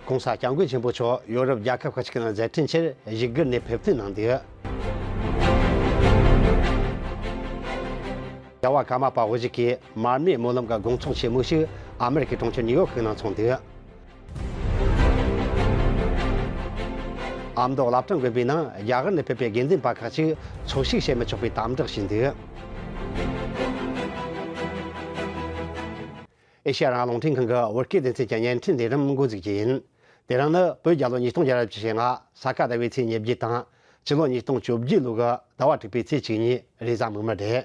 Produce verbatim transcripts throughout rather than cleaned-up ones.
༸གོང་ས་༸སྐྱབས་མགོན་ཆེན་པོ་མཆོག་ཡོ་རོབ་རྒྱལ་ཁབ་ཁག་ཅིག་ནང་མཛད་འཕྲིན་ཆེད་བཞུགས་སྒར་ནས་ཕེབས་ཐོན་གནང་འདུག་བྱ་བ་ཀརྨ་པ་དབུ་བཞུགས་ཀྱིས་མར་མེའི་སྨོན་ལམ་གྱི་དགོང་ཚོགས་ཆེན་མོ་ཞིག་ཨ་མེ་རི་ཁའི་གྲོང་ཁྱེར་ནིའུ་ཡོག་གི་ནང་འཚོགས་འདུག་ཨ་མདོ་བླ་བྲང་དགོན་པའི་ནང་རྒྱ་གར་ནས་ཕེབས་པའི་དགེ་འདུན་པ་ཁག་ཅིག་འཚོགས་ཞུགས་བྱེད་མི་ཆོག་པའི་དམ་བསྒྲགས་བྱས་འདུག་ཨེ་ཤེ་ཡ་རང་དབང་རླུང་འཕྲིན་ཁང་གི་བོད་སྐད་སྡེ་ཚན་གྱི་བརྙན་འཕྲིན་ལས་རིམ་འགོ་འཛུགས་རྒྱུ་ཡིན། དེ་རིང་ནི་བོད་རྒྱལ་ལོ་ཉིས་སྟོང་བརྒྱ་ར་བཅུ་ཞེ་ལྔ་ས་ག་ཟླ་བའི་ཚེས་ཉེར་བརྒྱད་དང་། ཕྱི་ལོ་ཉིས་སྟོང་བཅོ་བརྒྱད་ལོ་གི་ཟླ་བ་དྲུག་པའི་ཚེས་བཅུ་གཉིས་རེས་གཟའ་མིག་དམར་རེད།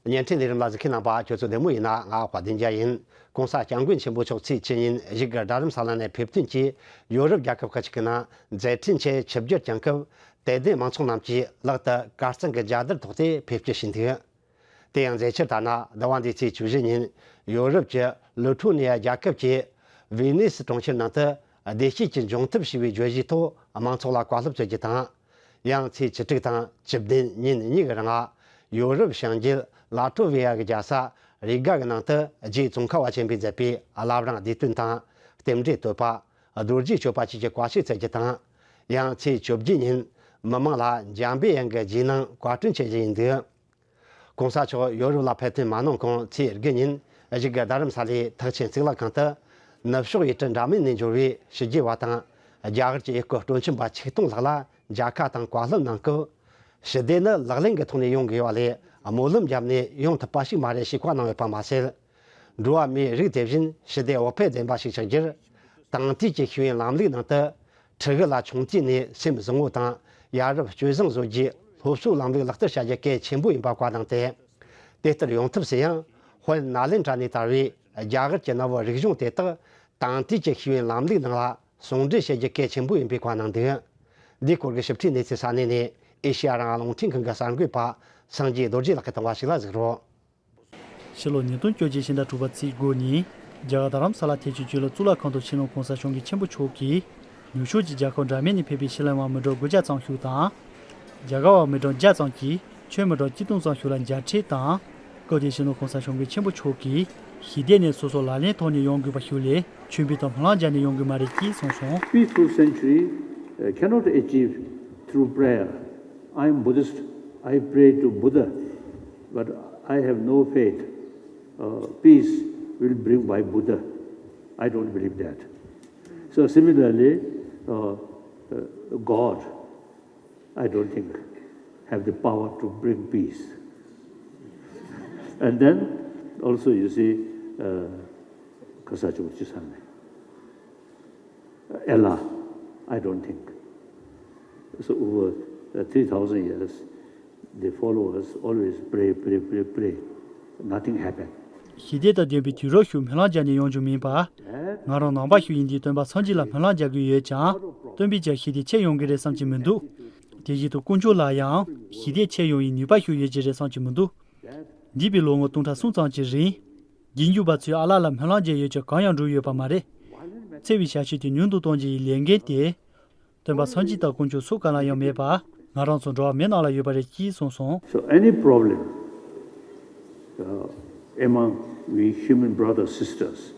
བརྙན་འཕྲིན་ལས་རིམ་ལ་གཟིགས་མཁན་རྣམ་པ་ཁྱོད་ཚོ་བདེ་མོ་ཡིན་ན། ང་དཔལ་ལྡན་རྒྱལ་ཡིན། ༸གོང་ས་༸སྐྱབས་མགོན་ཆེན་པོ་མཆོག་ཚེས་བཅུ་ཉིན་བཞུགས་སྒར་རྡ་རམ་ས་ལ་ནས་ཕེབས་ཐོན་གྱིས་ཡོ་རོབ་རྒྱལ་ཁབ་ཁག་ཅིག་གི་ནང་མཛད་འཕྲིན་ཆེད་ཆིབས་བསྒྱུར་བསྐྱངས་སྐབས། དད་ལྡན་མང་ཚོགས་རྣམས་ཀྱིས་ལག་ཏུ་གར་རྩང་གི་རྒྱལ་དར་ཐོགས་ཏེ་ཕེབས་སྐྱེལ་ཕྱིན་འདུག་དེ་ཡང་མཛད་འཆར་ལྟར་ན། ཟླ་བ་འདིའི་ཚེས་བཅུ་བཞི་ཉིན་ཡོ་རོབ་ཀྱི་ལི་ཐུ་ནི་ཡ་རྒྱལ་ཁབ་ཀྱི་ཝི་ནི་སི་གྲོང་ཁྱེར་ནང་དུ་བདེ་སྐྱིད་ཀྱི་འབྱུང་ཐབས་ཞེས་པའི་བརྗོད་གཞིའི་ཐོག་དམངས་ཚོགས་ལ་བཀའ་སློབ་སྩལ་རྒྱུ་དང་། ཡང་ཚེས་བཅུ་དྲུག་དང་བཅུ་བདུན་ཉིན་གཉིས་ཀྱི་རིང་ཡོ་རོབ་བྱང་རྒྱུད་ལ་ཐོ་ཝི་ཡ་གི་རྒྱལ་ས་རི་ག་གི་ནང་དུ་རྗེ་ཙོང་ཁ་པ་ཆེན་པོས་མཛད་པའི་བླ་བྲང་བདེ་དོན་དང་། རྟེན་འབྲེལ་བསྟོད་པ། རྡོ་རྗེ་གཅོད་པ་བཅས་ཀྱི་བཀའ་ཆོས་སྩལ་རྒྱུ་དང་། ཡང་ཚེས་བཅུ་བརྒྱད་ཉིན་མི་མང་ལ་འཇམ་པའི་དབྱངས་ཀྱི་རྗེས་གནང་བཀའ་དྲིན་ཆེ་ཞུ་རྒྱུ་ཡིན་འདུག ༸གོང་ས་མཆོག་ཡོ་རོབ་ལ་ཕེབས་ཐོན་མ་གནང་གོང་ཚེས་དགུ་ཉིན་བཞུགས་སྒར་རྡ་རམ་ས་ལའི་ཐེག་ཆེན་གཙུག་ལག་ཁང་དུ། ནུབ་ཕྱོགས་ཡུལ་གྲུ་འདྲ་མིན་ནས་འབྱོར་བའི་ཕྱི་རྒྱལ་བ་དང་། རྒྱ་གར་གྱི་ཡུལ་སྐོར་སྤྲོ་འཆམ་པ་ཆིག་སྟོང་ལྷག་ལ་མཇལ་ཁ་དང་བཀའ་སློབ་གནང་སྐབས། ཞི་བདེ་ནི་ལག་ལེན་གྱི་ཐོག་ནས་ཡོང་དགོས་པ་ལས། སྨོན་ལམ་བརྒྱབ་ནས་ཡོང་ཐུབ་པ་ཞིག་མ་རེད་ཞེས་བཀའ་གནང་ཡོད་པ་མ་ཟད། འགྲོ་བ་མིའི་རིགས་དེ་བཞིན་ཞི་བདེ་འོད་འཕྲོ་ལྡན་པ་ཞིག་ཆགས་རྒྱུར། དེང་དུས་ཀྱི་ཤེས་ཡོན་ལམ་ལུགས་ནང་དུ། ཕྲུ་གུ་ལ་ཆུང་དུས་ནས་སེམས་བཟང་བོ་དང་ཡ་རབས་སྤྱོད་བཟང་བཟོ་རྒྱུའི་སློབ་གསོའི་ལམ་ལུགས་ལག་བསྟར་བྱ་རྒྱུ་གལ་ཆེན་པོ་ཡིན་པ་བཀའ་གནང་སྟེ། དེ་ལྟར་ཡོང་ཐབས་སུ་ཡང་དཔལ་ནཱ་ལེནྡྲ་ནས་དར་བའི་རྒྱ་གར་གྱི་གནའ་བོའི་རིག་གཞུང་དེ་དག་དེང་དུས་ཀྱི་ཤེས་ཡོན་ལམ་ལུགས་ནང་ལ་ཟུང་འབྲེལ་བྱེད་རྒྱུ་གལ་ཆེན་པོ་ཡིན་པའི་བཀའ་གནང་འདུག་འདིའི་སྐོར་གྱི་ཞིབ་ཕྲའི་གནས་ཚུལ་ས་གནས་ནས་ཨེ་ཤེ་ཡ་རང་དབང་རླུང་འཕྲིན་ཁང་གི་གསར་འགོད་པ་སངས་རྒྱས་རྡོ་རྗེ་ལགས་ཀྱིས་བཏང་བ་ཞིག་ལ་གཟིགས་རོགས། ཕྱི་ལོ་ཉིས་སྟོང་བཅོ་བརྒྱད་ཕྱི་ཟླ་དྲུག་པ་ཚེས་དགུ་ཉིན་རྒྱ་གར་རྡ་རམ་ས་ལ་ཐེག་ཆེན་ཆོས་ལུགས་གཙུག་ལག་ཁང་དུ་སྤྱི་ནོར་༸གོང་ས་༸སྐྱབས་མགོན་ཆེན་པོ་མཆོག་གིས་ནུབ་ཕྱོགས་ཀྱི་རྒྱལ་ཁབ་འདྲ་མིན་ནས་ཕེབས་པའི་ཕྱི་གླིང་བ་མི་གྲངས་དགུ་བརྒྱ་ཙམ་ཞིག་དང་། རྒྱ་གར་བ་མི་གྲངས་བརྒྱ་ཙམ་གྱིས་ཆོས་མི་གྲངས་བཅུ་སྟོང་ཙམ་ཞིག་ལ་མཇལ་འཕྲད་དང་། སྐབས་དེར་སྤྱི་ནོར་༸གོང་ས་༸སྐྱབས་མགོན་ཆེན་པོ་མཆོག་གིས་ཞི་བདེ་ནི་སོ་སོ་ལག་ལེན་ཐོག་ནས་ཡོང་དགོས་པ་ཞིག་ལས་ཆོས་འབུལ་དང་སྨོན་ལམ་རྒྱག་ནས་ཡོང་དགོས་མ་རེད་ཅེས་གསུངས་སོང་། Peaceful century uh, cannot achieve through prayer. I am Buddhist, I pray to Buddha, but I have no faith uh, peace will bring by Buddha. I don't believe that. So similarly, uh, uh, God, I don't think, have the power to bring peace. And then also you see, uh, Kasachuk Chisame. Allah, I don't think. So over uh, three thousand years, the followers always pray, pray, pray, pray. Nothing happened. ཞི་བདེ་དང་ལྡན་པའི་དུས་རབས་ཤིག་སྨོན་ལམ་རྒྱག་ནས་ཡོང་རྒྱུ་མིན་པ། ང་རང་ནང་པ་ཞིག་ཡིན་དུས་སྟོན་པ་སངས་རྒྱས་ལ་སྨོན་ལམ་རྒྱག་གི་ཡོད་ཀྱང་། སྟོན་པས་ཀྱང་ཞི་བདེ་ཁྱེར་ཡོང་གི་རེད་བསམ་གྱི་མི་འདུག་དེ་བཞིན་དུ་དཀོན་མཆོག་ལ་ཡང་ཞི་བདེ་ཁྱེར་ཡོང་བའི་ནུས་པ་ཞིག་ཡོད་ཀྱི་རེད་བསམ་གྱི་མི་འདུག་འདས་པའི་ལོ་ངོ་སྟོང་ཕྲག་གསུམ་ཙམ་གྱི་རིང་། རྗེས་འཇུག་པ་ཚོས་ཨ་ལ་ལ་སྨོན་ལམ་རྒྱག་ཡོད་ཀྱང་གང་ཡང་འགྲུབ་ཡོད་པ་མ་རེད། འཚེ་བའི་བྱ་སྤྱོད་དེ་ཉུང་དུ་གཏོང་རྒྱུ་ཡི་ལས་འགན་དེ། སྟོན་པ་སངས་རྒྱས་དང་དཀོན་མཆོག་སུ་ག་ལ་ཡང་མེད་པ་ང་རང་ཚོ་འགྲོ་བ་མིའི་ནང་ལ་ཡོད་པ་རེད་ཅེས་གསུངས་སོང་། So any problem uh, among we human brothers sisters,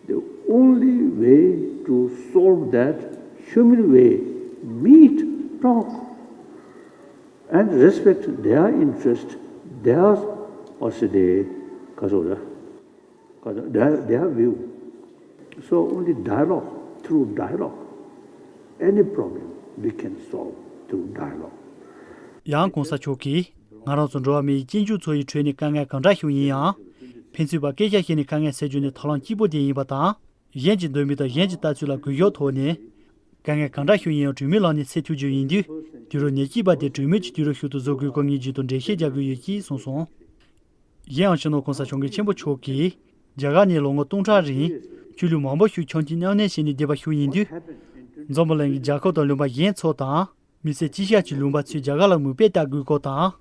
the only way to solve that human way, meet, talk, and respect their interest, their, or say, their, their, their view. So only dialogue, through dialogue, any problem we can solve through dialogue. ཡང་༸གོང་ས་མཆོག་གིས་ང་རང་ཚོ་འགྲོ་བ་མིའི་སྐྱིད་འཇུག་ཚོ་ཡི་ཁྲོད་ནས་དཀའ་ངལ་གང་འདྲ་ཞིག་ཡིན་ཡང་། ཕན་ཚུན་བར་སྐད་ཆ་བཤད་ནས་དཀའ་ངལ་སེལ་རྒྱུ་ནི་ཐབས་ལམ་གཅིག་པོ་དེ་ཡིན་པ་དང་། གཞན་གྱི་འདོད་མོས་དང་གཞན་གྱི་ལྟ་ཚུལ་ལ་གུས་ཞབས་ཐོག་ནས། དཀའ་ངལ་གང་འདྲ་ཞིག་ཡིན་ཡང་གྲོས་མོལ་ལམ་ནས་སེལ་ཐུབ་རྒྱུ་ཡིན་དུས། དུས་རབས་ཉེར་གཅིག་པ་དེ་གྲོས་མོལ་གྱི་དུས་རབས་ཤིག་ཏུ་བཟོ་དགོས་སྐོར་ངེས་ཅན་དུ་འགྲེལ་བཤད་རྒྱག་དགོས་ཡོད་ཅེས་གསུངས་སོང་། གཞན་ཡང་སྤྱི་ནོར་༸གོང་ས་༸སྐྱབས་མགོན་ཆེན་པོ་མཆོག་གིས་རྒྱ་གར་ནས་ལོ་ངོ་སྟོང་ཕྲག་རིང་ཆོས་ལུགས་མང་པོ་ཞིག་འཆམ་མཐུན་མཉམ་གནས་བྱས་ནས་བསྡད་པ་ཞིག་ཡིན་དུས། འཛམ་བུ་གླིང་གི་རྒྱལ་ཁབ་དང་ལུང་པ་གཞན་ཚོ་དང་། མི་སེར་སྤྱི་བཤད་ཀྱི་ལུང་པ་ཚོས་རྒྱ་གར་ལ་མིག་དཔེ་ལྟ་དགོས་སྐོར་དང་།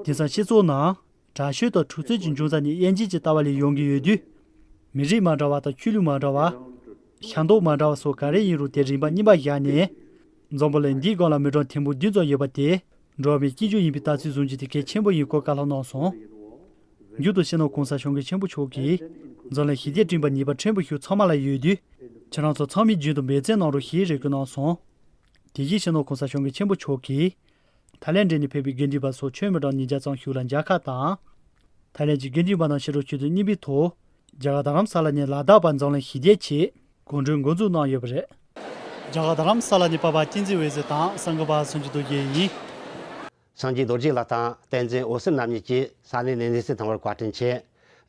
དེང་སང་སྤྱི་ཚོགས་ནང་དྲག་ཤུགས་དང་འཁྲུག་རྩོད་ཀྱི་འབྱུང་རྩ་ནི་དབྱེ་འབྱེད་ཀྱི་ལྟ་བ་ལས་ཡོང་གི་ཡོད་དུས། མི་རིགས་མ་འདྲ་བ་དང་ཆོས་ལུགས་མ་འདྲ་བ། ཤ་མདོག་མ་འདྲ་བ་སོགས་ག་རེ་ཡིན་རུང་དེ་རིམ་པ་གཉིས་པ་བཞག་ནས། འཛམ་བུ་གླིང་འདིའི་སྒང་ལ་མི་གྲངས་ཐེར་འབུམ་བདུན་ཙམ་ཡོད་པ་དེ། འགྲོ་བ་མིའི་སྐྱིན་འགྱུར་ཡིན་པའི་ལྟ་ཚུལ་བཟུང་རྒྱུ་དེ་གལ་ཆེན་པོ་ཡིན་སྐོར་བཀའ་སློབ་གནང་སོང་། མཇུག་ཏུ་སྤྱི་ནོར་༸གོང་ས་༸སྐྱབས་མགོན་ཆེན་པོ་མཆོག་གིས། འཛམ་གླིང་ཞི་བདེའི་སྤྲིན་པ་ཉིད་པ་ཕྲན་བུ་ཞིག་ཚང་མ་ལ་ཡོད་དུས། ཁྱེད་རང་ཚོ་ཚང་མས་རྒྱུན་དུ་འབད་བརྩོན་གནང་རོགས་ཞེས་རེ་སྐུལ་གནང་སོང་། དེ་བཞིན་སྤྱི་ནོར་༸གོང་ས་༸སྐྱབས་མགོན་ཆེན་པོ་མཆོག་གིས། ཐའི་ལེན་ཌི་ནས་ཕེབས་པའི་དགེ་འདུན་པ་སོགས་ཆོས་མི་གྲངས་ཉིས་བརྒྱ་ཙམ་ཞིག་ལ་མཇལ་ཁ་དང་། ཐའི་ལེན་ཌི་གི་དགེ་འདུན་པ་རྣམས་ཕྱི་དྲོ་ཆུ་ཚོད་གཉིས་པའི་ཐོག་རྒྱ་གར་རྡ་རམ་ས་ལ་ནས་ལ་དྭགས་བར་འཛམ་གླིང་ཞི་བདེའི་ཆེད་གོམ་བགྲོད་འགོ་འཛུགས་གནང་ཡོད་པ་རེད། རྒྱ་གར་རྡ་རམ་ས་ལ་ནས་པ་ཕ་བསྟན་འཛིན་འོད་ཟེར་དང་གསར་འགོད་པ་སངས་རྒྱས་རྡོ་རྗེ་ཡིན། སངས་རྒྱས་རྡོ་རྗེ་ལགས་དང་བསྟན་འཛིན་འོད་ཟེར་རྣམ་གཉིས་ཀྱིས་ས་གནས་ནས་གནས་ཚུལ་བཏང་བར་བཀའ་དྲིན་ཆེ།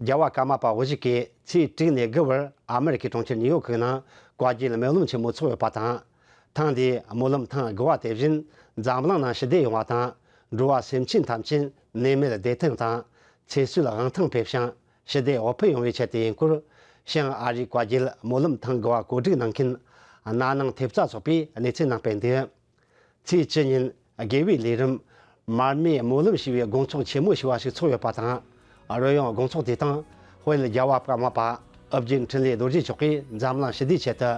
རྒྱལ་བ་ཀརྨ་པ་དབུ་བཞུགས་ཀྱིས་ཚེས་དྲུག་ནས་དགུ་བར་ཨ་མེ་རི་ཁའི་གྲོང་ཁྱེར་ནིའུ་ཡོག་གི་ནང་བཀའ་བརྒྱུད་སྨོན་ལམ་ཆེན་མོ་འཚོགས་ཡོད་པ་དང་། ཐེངས་འདིའི་སྨོན་ལམ་ཐེངས་དགུ་བ་དེ་བཞིན་འཛམ་གླིང་ནང་ཞི་བདེ་ཡོང་བ་དང་། འགྲོ་བ་སེམས་ཅན་ཐམས་ཅད་ནད་མེད་བདེ་ཐང་དང་ཚེ་བསོད་དབང་ཐང་འཕེལ་ཞིང་ཞི་བདེ་འོད་འཕེལ་ཡོང་བའི་ཆེད་དུ་ཡིན་སྐོར། ཞིང་ཨ་རིའི་བཀའ་བརྒྱུད་སྨོན་ལམ་ཐེངས་དགུ་བ་གོ་སྒྲིག་གནང་མཁན་ན་ནིང་ཐེབས་རྩ་ཚོགས་པས་གནས་ཚུལ་གནང་སྤེལ་འདུག། ཚེས་བཅུ་ཉིན་དགེ་བའི་ལས་རིམ། མར་མེའི་སྨོན་ལམ་ཞེས་པའི་དགོང་ཚོགས་ཆེན་མོ་ཞེས་པ་ཞིག་ཚོགས་ཡོད་པ་དང་། རོལ་དབྱངས་དགོང་ཚོགས་དེ་དང་། དཔལ་རྒྱལ་བ་ཀརྨ་པ་ཨོ་རྒྱན་འཕྲིན་ལས་རྡོ་རྗེ་མཆོག་གིས་འཛམ་གླིང་ཞི་བདེའི་ཆེད་དུ་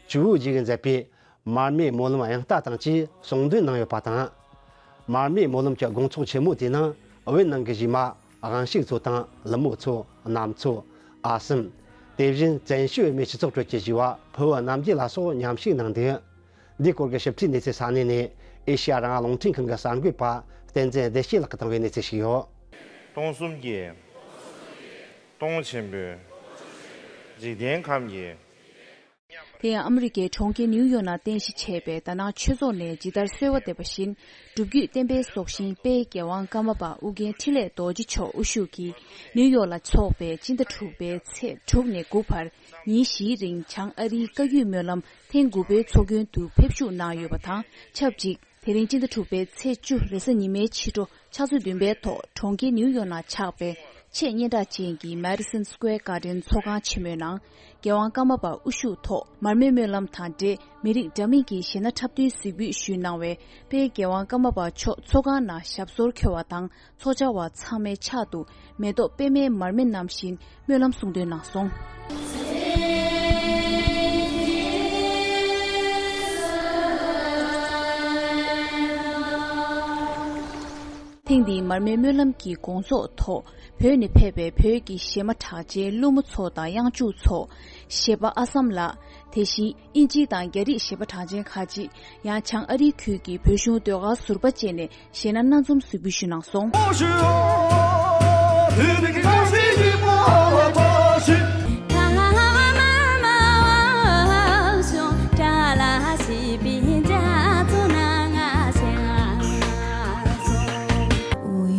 ཇོ་བོ་རྗེ་ཡིས་མཛད་པའི་མར་མེའི་སྨོན་ལམ་དབྱངས་རྟ་དང་བཅས་གསུང་འདོན་གནང་ཡོད་པ་དང་། མར་མེའི་སྨོན་ལམ་གྱི་དགོང་ཚོགས་ཆེན་མོ་དེའི་ནང་བོད་ནང་གི་གཞས་མ་དབང་ཕྱུག་ཚོ་དང་ལི་མོ་ཚོ། གནམ་མཚོ། ཨ་སྲུན། དེ་བཞིན་བཙན་བྱོལ་བོད་མིའི་སྤྱི་ཚོགས་ཁྲོད་ཀྱི་གཞས་པ་ཕུ་བོ་རྣམ་རྒྱལ་ལ་སོགས་མཉམ་ཞུགས་གནང་འདུག། འདིའི་སྐོར་གྱི་ཞིབ་ཕྲའི་གནས་ཚུལ་ས་གནས་ནས་ཨེ་ཤེ་ཡ་རང་དབང་རླུང་འཕྲིན་ཁང་གི་གསར་འགོད་པ་བསྟན་འཛིན་བདེ་སྐྱིད་ལགས་ཀྱིས་བཏང་བའི་གནས་ཚུལ་ཞིག་ཡོད། སྟོང་གསུམ་གྱི། སྟོང་ཆེན་པོའི། འཇིག་རྟེན་ཁམས་ཀྱི། དེ་ཡང་ཨ་མི་རི་ཀའི་གྲོང་ཁྱེར་ནིའུ་ཡོག་ནང་རྟེན་གཞི་བྱས་པའི་དཱ་ནང་ཆོས་ཚོགས་ནས་ཇི་ལྟར་གསོལ་བ་འདེབས་པ་བཞིན། སྒྲུབ་བརྒྱུད་བསྟན་པའི་སྲོག་ཤིང་དཔལ་རྒྱལ་དབང་ཀརྨ་པ་ཨོ་རྒྱན་འཕྲིན་ལས་རྡོ་རྗེ་མཆོག་དབུ་བཞུགས་ཀྱིས་ནིའུ་ཡོག་ལ་འཚོགས་པའི་སྤྱི་ཟླ་དྲུག་པའི་ཚེས་དྲུག་ནས་དགུ་བར་ཉིན་བཞིའི་རིང་བྱང་ཨ་རིའི་བཀའ་བརྒྱུད་སྨོན་ལམ་ཐེངས་དགུ་པའི་ཚོགས་རྒྱུན་དུ་ཕེབས་ཞུགས་གནང་ཡོད་པ་དང་ཆབས་ཅིག་དེ་རིང་སྤྱི་ཟླ་དྲུག་པའི་ཚེས་བཅུ་རེས་གཟའ་ཉི་མའི་ཕྱི་དྲོ་ཕྱག་ཚོད་བདུན་པའི་ཐོག་གྲོང་ཁྱེར་ནིའུ་ཡོག་ནང་ཆགས་པའི་ཆེས་སྙན་གྲགས་ཅན་གྱི་Madison Square Garden་ཚོགས་ཁང་ཆེན་མོའི་ནང་། རྒྱལ་དབང་ཀརྨ་པ་དབུ་བཞུགས་ཐོག་མར་མེ་སྨོན་ལམ་དང་འབྲེལ་མི་རིགས་འདྲ་མིན་གྱི་གཞས་སྣ་འཁྲབ་སྟོན་གཟིགས་འབུལ་ཞུས་གནང་བའི་དཔལ་རྒྱལ་དབང་ཀརྨ་པ་མཆོག་ཚོགས་ཁང་ནང་ཞབས་སོར་འཁོད་པ་དང་ཚོགས་བཅར་བ་ཚང་མའི་ཕྱག་ཏུ་མེ་ཏོག་པདྨའི་མར་མེ་བསྣམས་བཞིན་སྨོན་ལམ་གསུང་འདོན་གནང་སོང་། ཐེངས་འདིའི་མར་མེ་སྨོན་ལམ་གྱི་དགོང་ཚོགས་ཐོག་བོད་ནས་ཕེབས་པའི་བོད་ཀྱི་གཞས་མ་གྲགས་ཅན་ཀླུ་མོ་མཚོ་དང་དབྱངས་ཕྱུག་མཚོ། གཞས་པ་ཨ་བསམ་ལགས། དེ་བཞིན་དབྱིན་ཇི་དང་རྒྱ་རིགས་གཞས་པ་གྲགས་ཅན་ཁག་ཅིག་ཡང་བྱང་ཨ་རིའི་ཁུལ་གྱི་བོད་གཞུང་ཟློས་གར་ཟུར་པ་བཅས་ནས་གཞས་སྣ་སྣ་འཛོམས་གཟིགས་འབུལ་ཞུས་གནང་སོང་།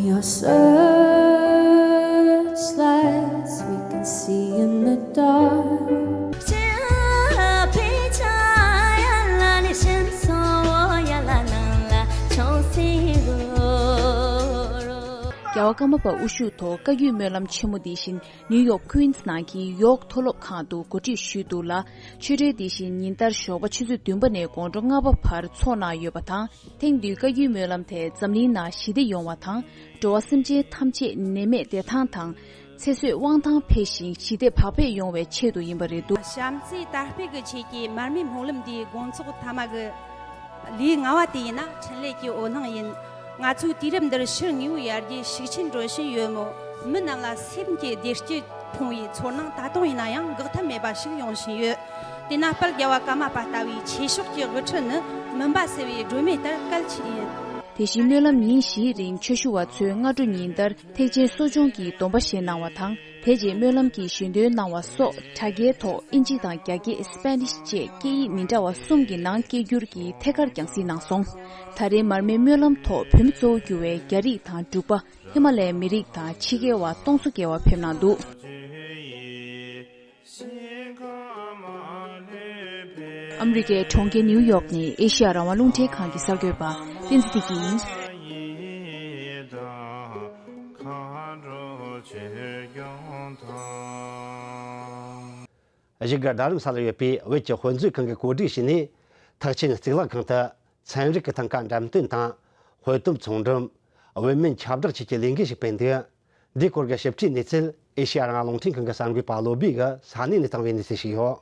We are searchlights, we can see in the dark. རྒྱལ་བ་ཀརྨ་པ་དབུ་བཞུགས་ཐོག་བཀའ་བརྒྱུད་སྨོན་ལམ་ཆེན་མོ་འདི་བཞིན་ནིའུ་ཡོག་ཀུན་སི་ནང་གི་ཡོག་མཐོ་སློབ་ཁང་དུ་གོ་སྒྲིག་ཞུས་འདུག་ལ། ཆོས་འབྲེལ་འདི་བཞིན་ཉིན་ལྟར་ཞོགས་པ་ཆུ་ཚོད་བདུན་པ་ནས་དགོང་དྲོ་ལྔ་པ་བར་འཚོགས་གནང་ཡོད་པ་དང་། ཐེངས་འདིའི་བཀའ་བརྒྱུད་སྨོན་ལམ་དེ་འཛམ་གླིང་ནང་ཞི་བདེ་ཡོང་བ་དང་། འགྲོ་བ་སེམས་ཅན་ཐམས་ཅད་ནད་མེད་བདེ་ཐང་དང་། ཚེ་བསོད་དབང་ཐང་འཕེལ་ཞིང་ཞི་བདེ་བག་ཕེབས་ཡོང་བའི་ཆེད་དུ་ཡིན་པ་རེད་འདུག། བྱམས་བརྩེ་དར་སྤེལ་གྱི་ཆེད་ཀྱི་མར་མེ་སྨོན་ལམ་འདིའི་དགོང་ཚོགས་མཐའ་མ་གི་ལས་ལྔ་བ་དེ་ཡིན་ན་འཕྲིན་ལས་ཀྱི་འོད་སྣང་ཡིན། ང་ཚོའི་དུས་རབས་འདིར་ཕྱི་དངོས་པོའི་ཡར་རྒྱས་ཤུགས་ཆེན་འགྲོ་བཞིན་ཡོད་མོད། མི་རྣམས་ལ་སེམས་ཀྱི་བདེ་སྐྱིད་ཕོངས་པའི་ཚོར་སྣང་ད་དུང་ཡིན་ན་ཡང་འགག་ཐབས་མེད་པ་ཞིག་ཡོང་བཞིན་ཡོད། དེས་ན་དཔལ་རྒྱལ་བ་ཀརྨ་པ་ལྟ་བུའི་ཆོས་ཕྱོགས་ཀྱི་དབུ་ཁྲིད་ནི་མུན་པ་སེལ་བའི་སྒྲོན་མེ་ལྟར་གལ་ཆེ་ཡིན། དེ་བཞིན་སྨོན་ལམ་ཉིན་བཞིའི་རིང་ཆོས་ཞུ་བ་ཚོས་སྔ་དྲོ་ཉིན་ལྟར་ཐེག་ཆེན་གསོ་སྦྱོང་གི་སྡོམ་པ་བཞེས་གནང་བ་དང་། དེ་རྗེས་སྨོན་ལམ་གྱི་ཞལ་འདོན་གནང་བ་སོགས་དྲ་རྒྱའི་ཐོག་དབྱིན་ཇི་དང་རྒྱ་སྐད། སི་པེ་ནིཤ་བཅས་སྐད་ཡིག་མི་འདྲ་བ་གསུམ་གྱི་ནང་སྐད་སྒྱུར་གྱིས་ཐད་ཀར་རྒྱང་སྲིང་གནང་སོང་། ད་རེས་མར་མེ་སྨོན་ལམ་ཐོག་བོད་མི་གཙོ་བོ་གྱུར་བའི་རྒྱ་རིགས་དང་འབྲུག་པ། ཧི་མ་ལའི་མི་རིགས་དང་ཕྱི་རྒྱལ་བ་སྟོང་ཚོ་བརྒལ་བ་ཕེབས་གནང་འདུག། ཨ་མི་རི་ཀའི་གྲོང་ཁྱེར་ནིའུ་ཡོག་ནས་ཨེ་ཤེ་ཡ་རང་དབང་རླུང་འཕྲིན་ཁང་གི་གསར་འགོད་པ་བསྟན་འཛིན་བདེ་སྐྱིད་ཡིན། གཞིས་སྒར་རྡ་རམ་ས་ལར་ཡོད་པའི་བོད་ཀྱི་དཔེ་མཛོད་ཁང་གིས་གོ་སྒྲིག་བྱས་ནས། ཐེག་ཆེན་གཙུག་ལག་ཁང་དུ་ཚན་རིག་གི་ཐང་ག་འགྲེམས་སྟོན་དང་། དཔེ་དེབ་ཚོང་འགྲེམས། བོད་སྨན་ཁྱབ་བསྒྲགས་བཅས་ཀྱི་ལས་འགུལ་ཞིག་སྤེལ་འདུག། འདིའི་སྐོར་གྱི་ཞིབ་ཕྲའི་གནས་ཚུལ་ཨེ་ཤེ་ཡ་རང་དབང་རླུང་འཕྲིན་ཁང་གི་གསར་འགོད་པ་བློ་བྷེ་གིས་ས་གནས་ནས་བཏང་བའི་གནས་ཚུལ་ཞིག་ཡོད།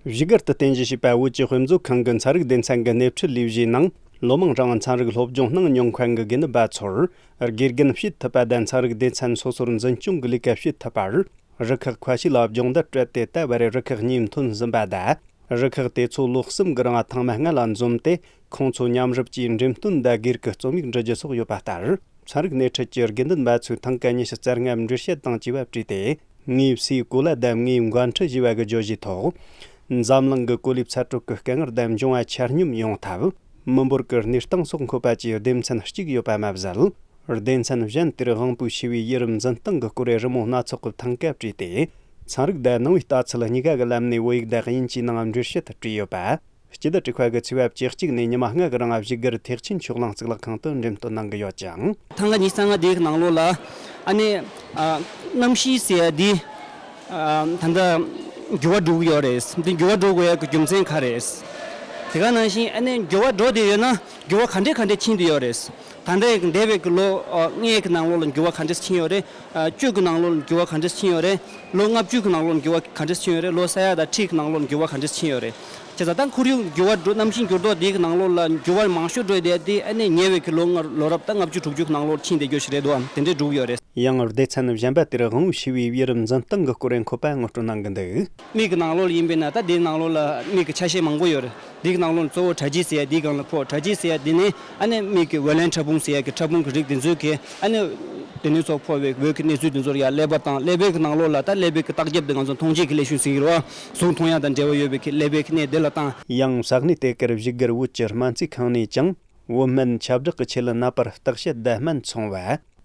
བཞུགས་སྒར་དུ་རྟེན་གཞི་བྱས་པའི་བོད་ཀྱི་དཔེ་མཛོད་ཁང་གི་ཚན་རིག་སྡེ་ཚན་གྱི་སྣེ་ཁྲིད་ལས་བྱེད་ནང་། ལོ་མང་རིང་ཚན་རིག་སློབ་སྦྱོང་གནང་མྱོང་མཁན་གྱི་དགེ་འདུན་པ་ཚོར་དགེ་རྒན་བྱེད་ཐུབ་པ་དང་ཚན་རིག་སྡེ་ཚན་སོ་སོར་འཛིན་སྐྱོང་གི་ལས་ཀ་བྱེད་ཐུབ་པར། རུ་ཁག་ཁ་ཤས་ལ་སྦྱོང་བརྡར་སྤྲད་དེ། ད་བར་རུ་ཁག་གཉིས་ཐོན་ཟིན་པ་དང་། རུ་ཁག་དེ་ཚོ་ལོ་གསུམ་གྱི་རིང་ཐེངས་མ་ལྔ་ལ་འཛོམས་ཏེ། ཁོང་ཚོ་མཉམ་རུབ་ཀྱིས་འགྲེམས་སྟོན་དང་སྒེར་གྱི་རྩོམ་ཡིག་འབྲི་རྒྱུ་སོགས་ཡོད་པ་ལྟར། ཚན་རིག་སྣེ་ཁྲིད་ཀྱི་དགེ་འདུན་པ་ཚོས་ཐེངས་ག་ཉི་ཤུ་རྩ་ལྔ་འགྲེལ་བཤད་དང་བཅས་པ་བྲིས་ཏེ། ངའི་སའི་གོ་ལ་དང་ངའི་འགོ་ཁྲིད་ཞེས་པ་གི་བརྗོད་གཞིའི་ཐོག་འཛམ་གླིང་གི་གོ་ལའི་ཚ་དྲོད་ཀྱི་དཀའ་ངལ་དང་འབྱུང་བ་ཆ་སྙོམས་ཡོང་ཐབས། མི་འབོར་གྱི་གནས་སྟངས་སོགས་འཁོད་པ་བཅས་སྡེ་ཚན་གཅིག་ཡོད་པ་མ་ཟད། སྡེ་ཚན་གཞན་དེར་དབང་པོའི་ཞི་བའི་ཡུན་རིང་འཛིན་སྟངས་ཀྱི་སྐོར་རི་མོ་སྣ་ཚོགས་ཀྱི་ཐང་ག་བྲིས་ཏེ། ཚན་རིག་དང་ནང་པའི་ལྟ་ཚུལ་གཉིས་ཀ་གི་ལམ་ནས་བོད་ཡིག་དང་དབྱིན་ཇིའི་ནང་འགྲེལ་བཤད་བྲིས་ཡོད་པ། སྤྱི་བདེ་དྲུག་པ་གི་ཚེས་པ་བཅུ་གཅིག་ནས་ཉི་མ་ལྔ་གི་རིང་བཞུགས་སྒར་ཐེག་ཆེན་ཆོས་གླིང་གཙུག་ལག་ཁང་དུ་འགྲེམས་སྟོན་གནང་གི་ཡོད་ཅིང་། ཐེངས་གཉིས་གསང་སྔགས་འདིའི་ནང་ལོགས་ལ་ཨ་ནི་ཨ་གནམ་གཤིས་ཟེར་ཡ་འདི་ཨ་ད་ལྟ་འགྱུར་བ་འགྲོ་གི་ཡོད་རེད། འདི་འགྱུར་བ་འགྲོ་དགོས་ཡ་གི་རྒྱུ་མཚན་ག་རེད། དེ་ག་ནང་བཞིན་ཨ་ནི་འགྱུར་བ་འགྲོ་བསྡད་ཡོད་ན་འགྱུར་བ་ག་འདྲས་ག་འདྲས་ཕྱིན་བསྡད་ཡོད་རེད། ད་ལྟའི་འདས་པའི་གི་ལོ་ཨ་ལྔའི་གི་ནང་ལོགས་ལ་འགྱུར་བ་ག་འདྲས་ཕྱིན་ཡོད་རེད། ཨ་བཅུ་གི་ནང་ལོགས་ལ་འགྱུར་བ་ག་འདྲས་ཕྱིན་ཡོད་རེད། ལོ་ལྔ་བཅུ་གི་ནང་ལོགས་ལ་འགྱུར་བ་ག་འདྲས་ཕྱིན་ཡོད་རེད། ལོ་ས་ཡ་དང་ཁྲི་གི་ནང་ལོགས་ལ་འགྱུར་བ་ག་འདྲས་ཕྱིན་ཡོད་རེད། བྱས་ཙང་ད་ཁོར་ཡུག་འགྱུར་བ་འགྲོ་གནམ་གཤིས་འགྱུར་ལྡོག་འདི་གི་ནང་ལོགས་ལ་འགྱུར་བ་མང་ཤོས་འགྲོ་བསྡད་དེ་ཨ་ནི་ཉེ་བའི་གི་ལོ་ལྔ་ལོ་རབས་ད་ལྔ་བཅུ་དྲུག་ཅུ་གི་ནང་ལོགས་ཕྱིན་བསྡད་རྒྱུ་ཞིག་རེད་འདུག་དེ་འདྲས་འགྲོ་གི་ཡོད་རེད། ཡང་སྡེ་ཚན་གཞན་པ་དེར་དབང་པོའི་ཞི་བའི་ཡུན་རིང་འཛིན་སྟངས་ཀྱི་སྐོར་འཁོད་པ་ངོ་སྤྲོད་གནང་གི་འདུག་མིག་གི་ནང་ལོགས་ལ་ཡིན་པས་ན་ད་དེའི་ནང་ལོགས་ལ་མིག་གི་ཆ་ཤས་མང་པོ་ཡོད་རེད། འདི་གི་ནང་ལོགས་གཙོ་བོ་དྲ་རྒྱ་ཟེར་ཡ་འདི་སྒང་ལ་ཕོག་དྲ་རྒྱ་ཟེར་ཡ་འདི་ནི་ཨ་ནི་མིག་གི་ཝེ་ལན་ཕྲ་ཕུང་ཟེར་ཡ་གི་ཕྲ་ཕུང་གི་རིགས་འདི་ཚོའི་གི་ཨ་ནི་དེ་ནས་ཚོ་ཕོག་པའི་འོད་ཀྱི་གནས་ཚུལ་འདི་ཚོར་ཡ་ཀླད་པ་དང་ཀླད་པའི་གི་ནང་ལོགས་ལ་ད་ཀླད་པའི་གི་བརྟག་དཔྱད་འདི་ང་ཚོ་མཐོང་ཆེན་གི་ལས་ཞུ་ཟེར་གི་རེད་བ། གཟུགས་མཐོང་ཡ་དང་འབྲེལ་བ་ཡོད་པའི་གི་ཀླད་པའི་གི་གནས་འདི་ལ་བཏང་། ཡང་ས་གནས་དེ་གར་བཞུགས་སྒར་བོད་ཀྱི་སྨན་རྩིས་ཁང་ནས་ཀྱང་བོད་སྨན་ཁྱབ་བསྒྲགས་ཀྱི་ཆེད་ལ་ནད་པར་བརྟག་དཔྱད་དང་སྨན་འཚོང་བ།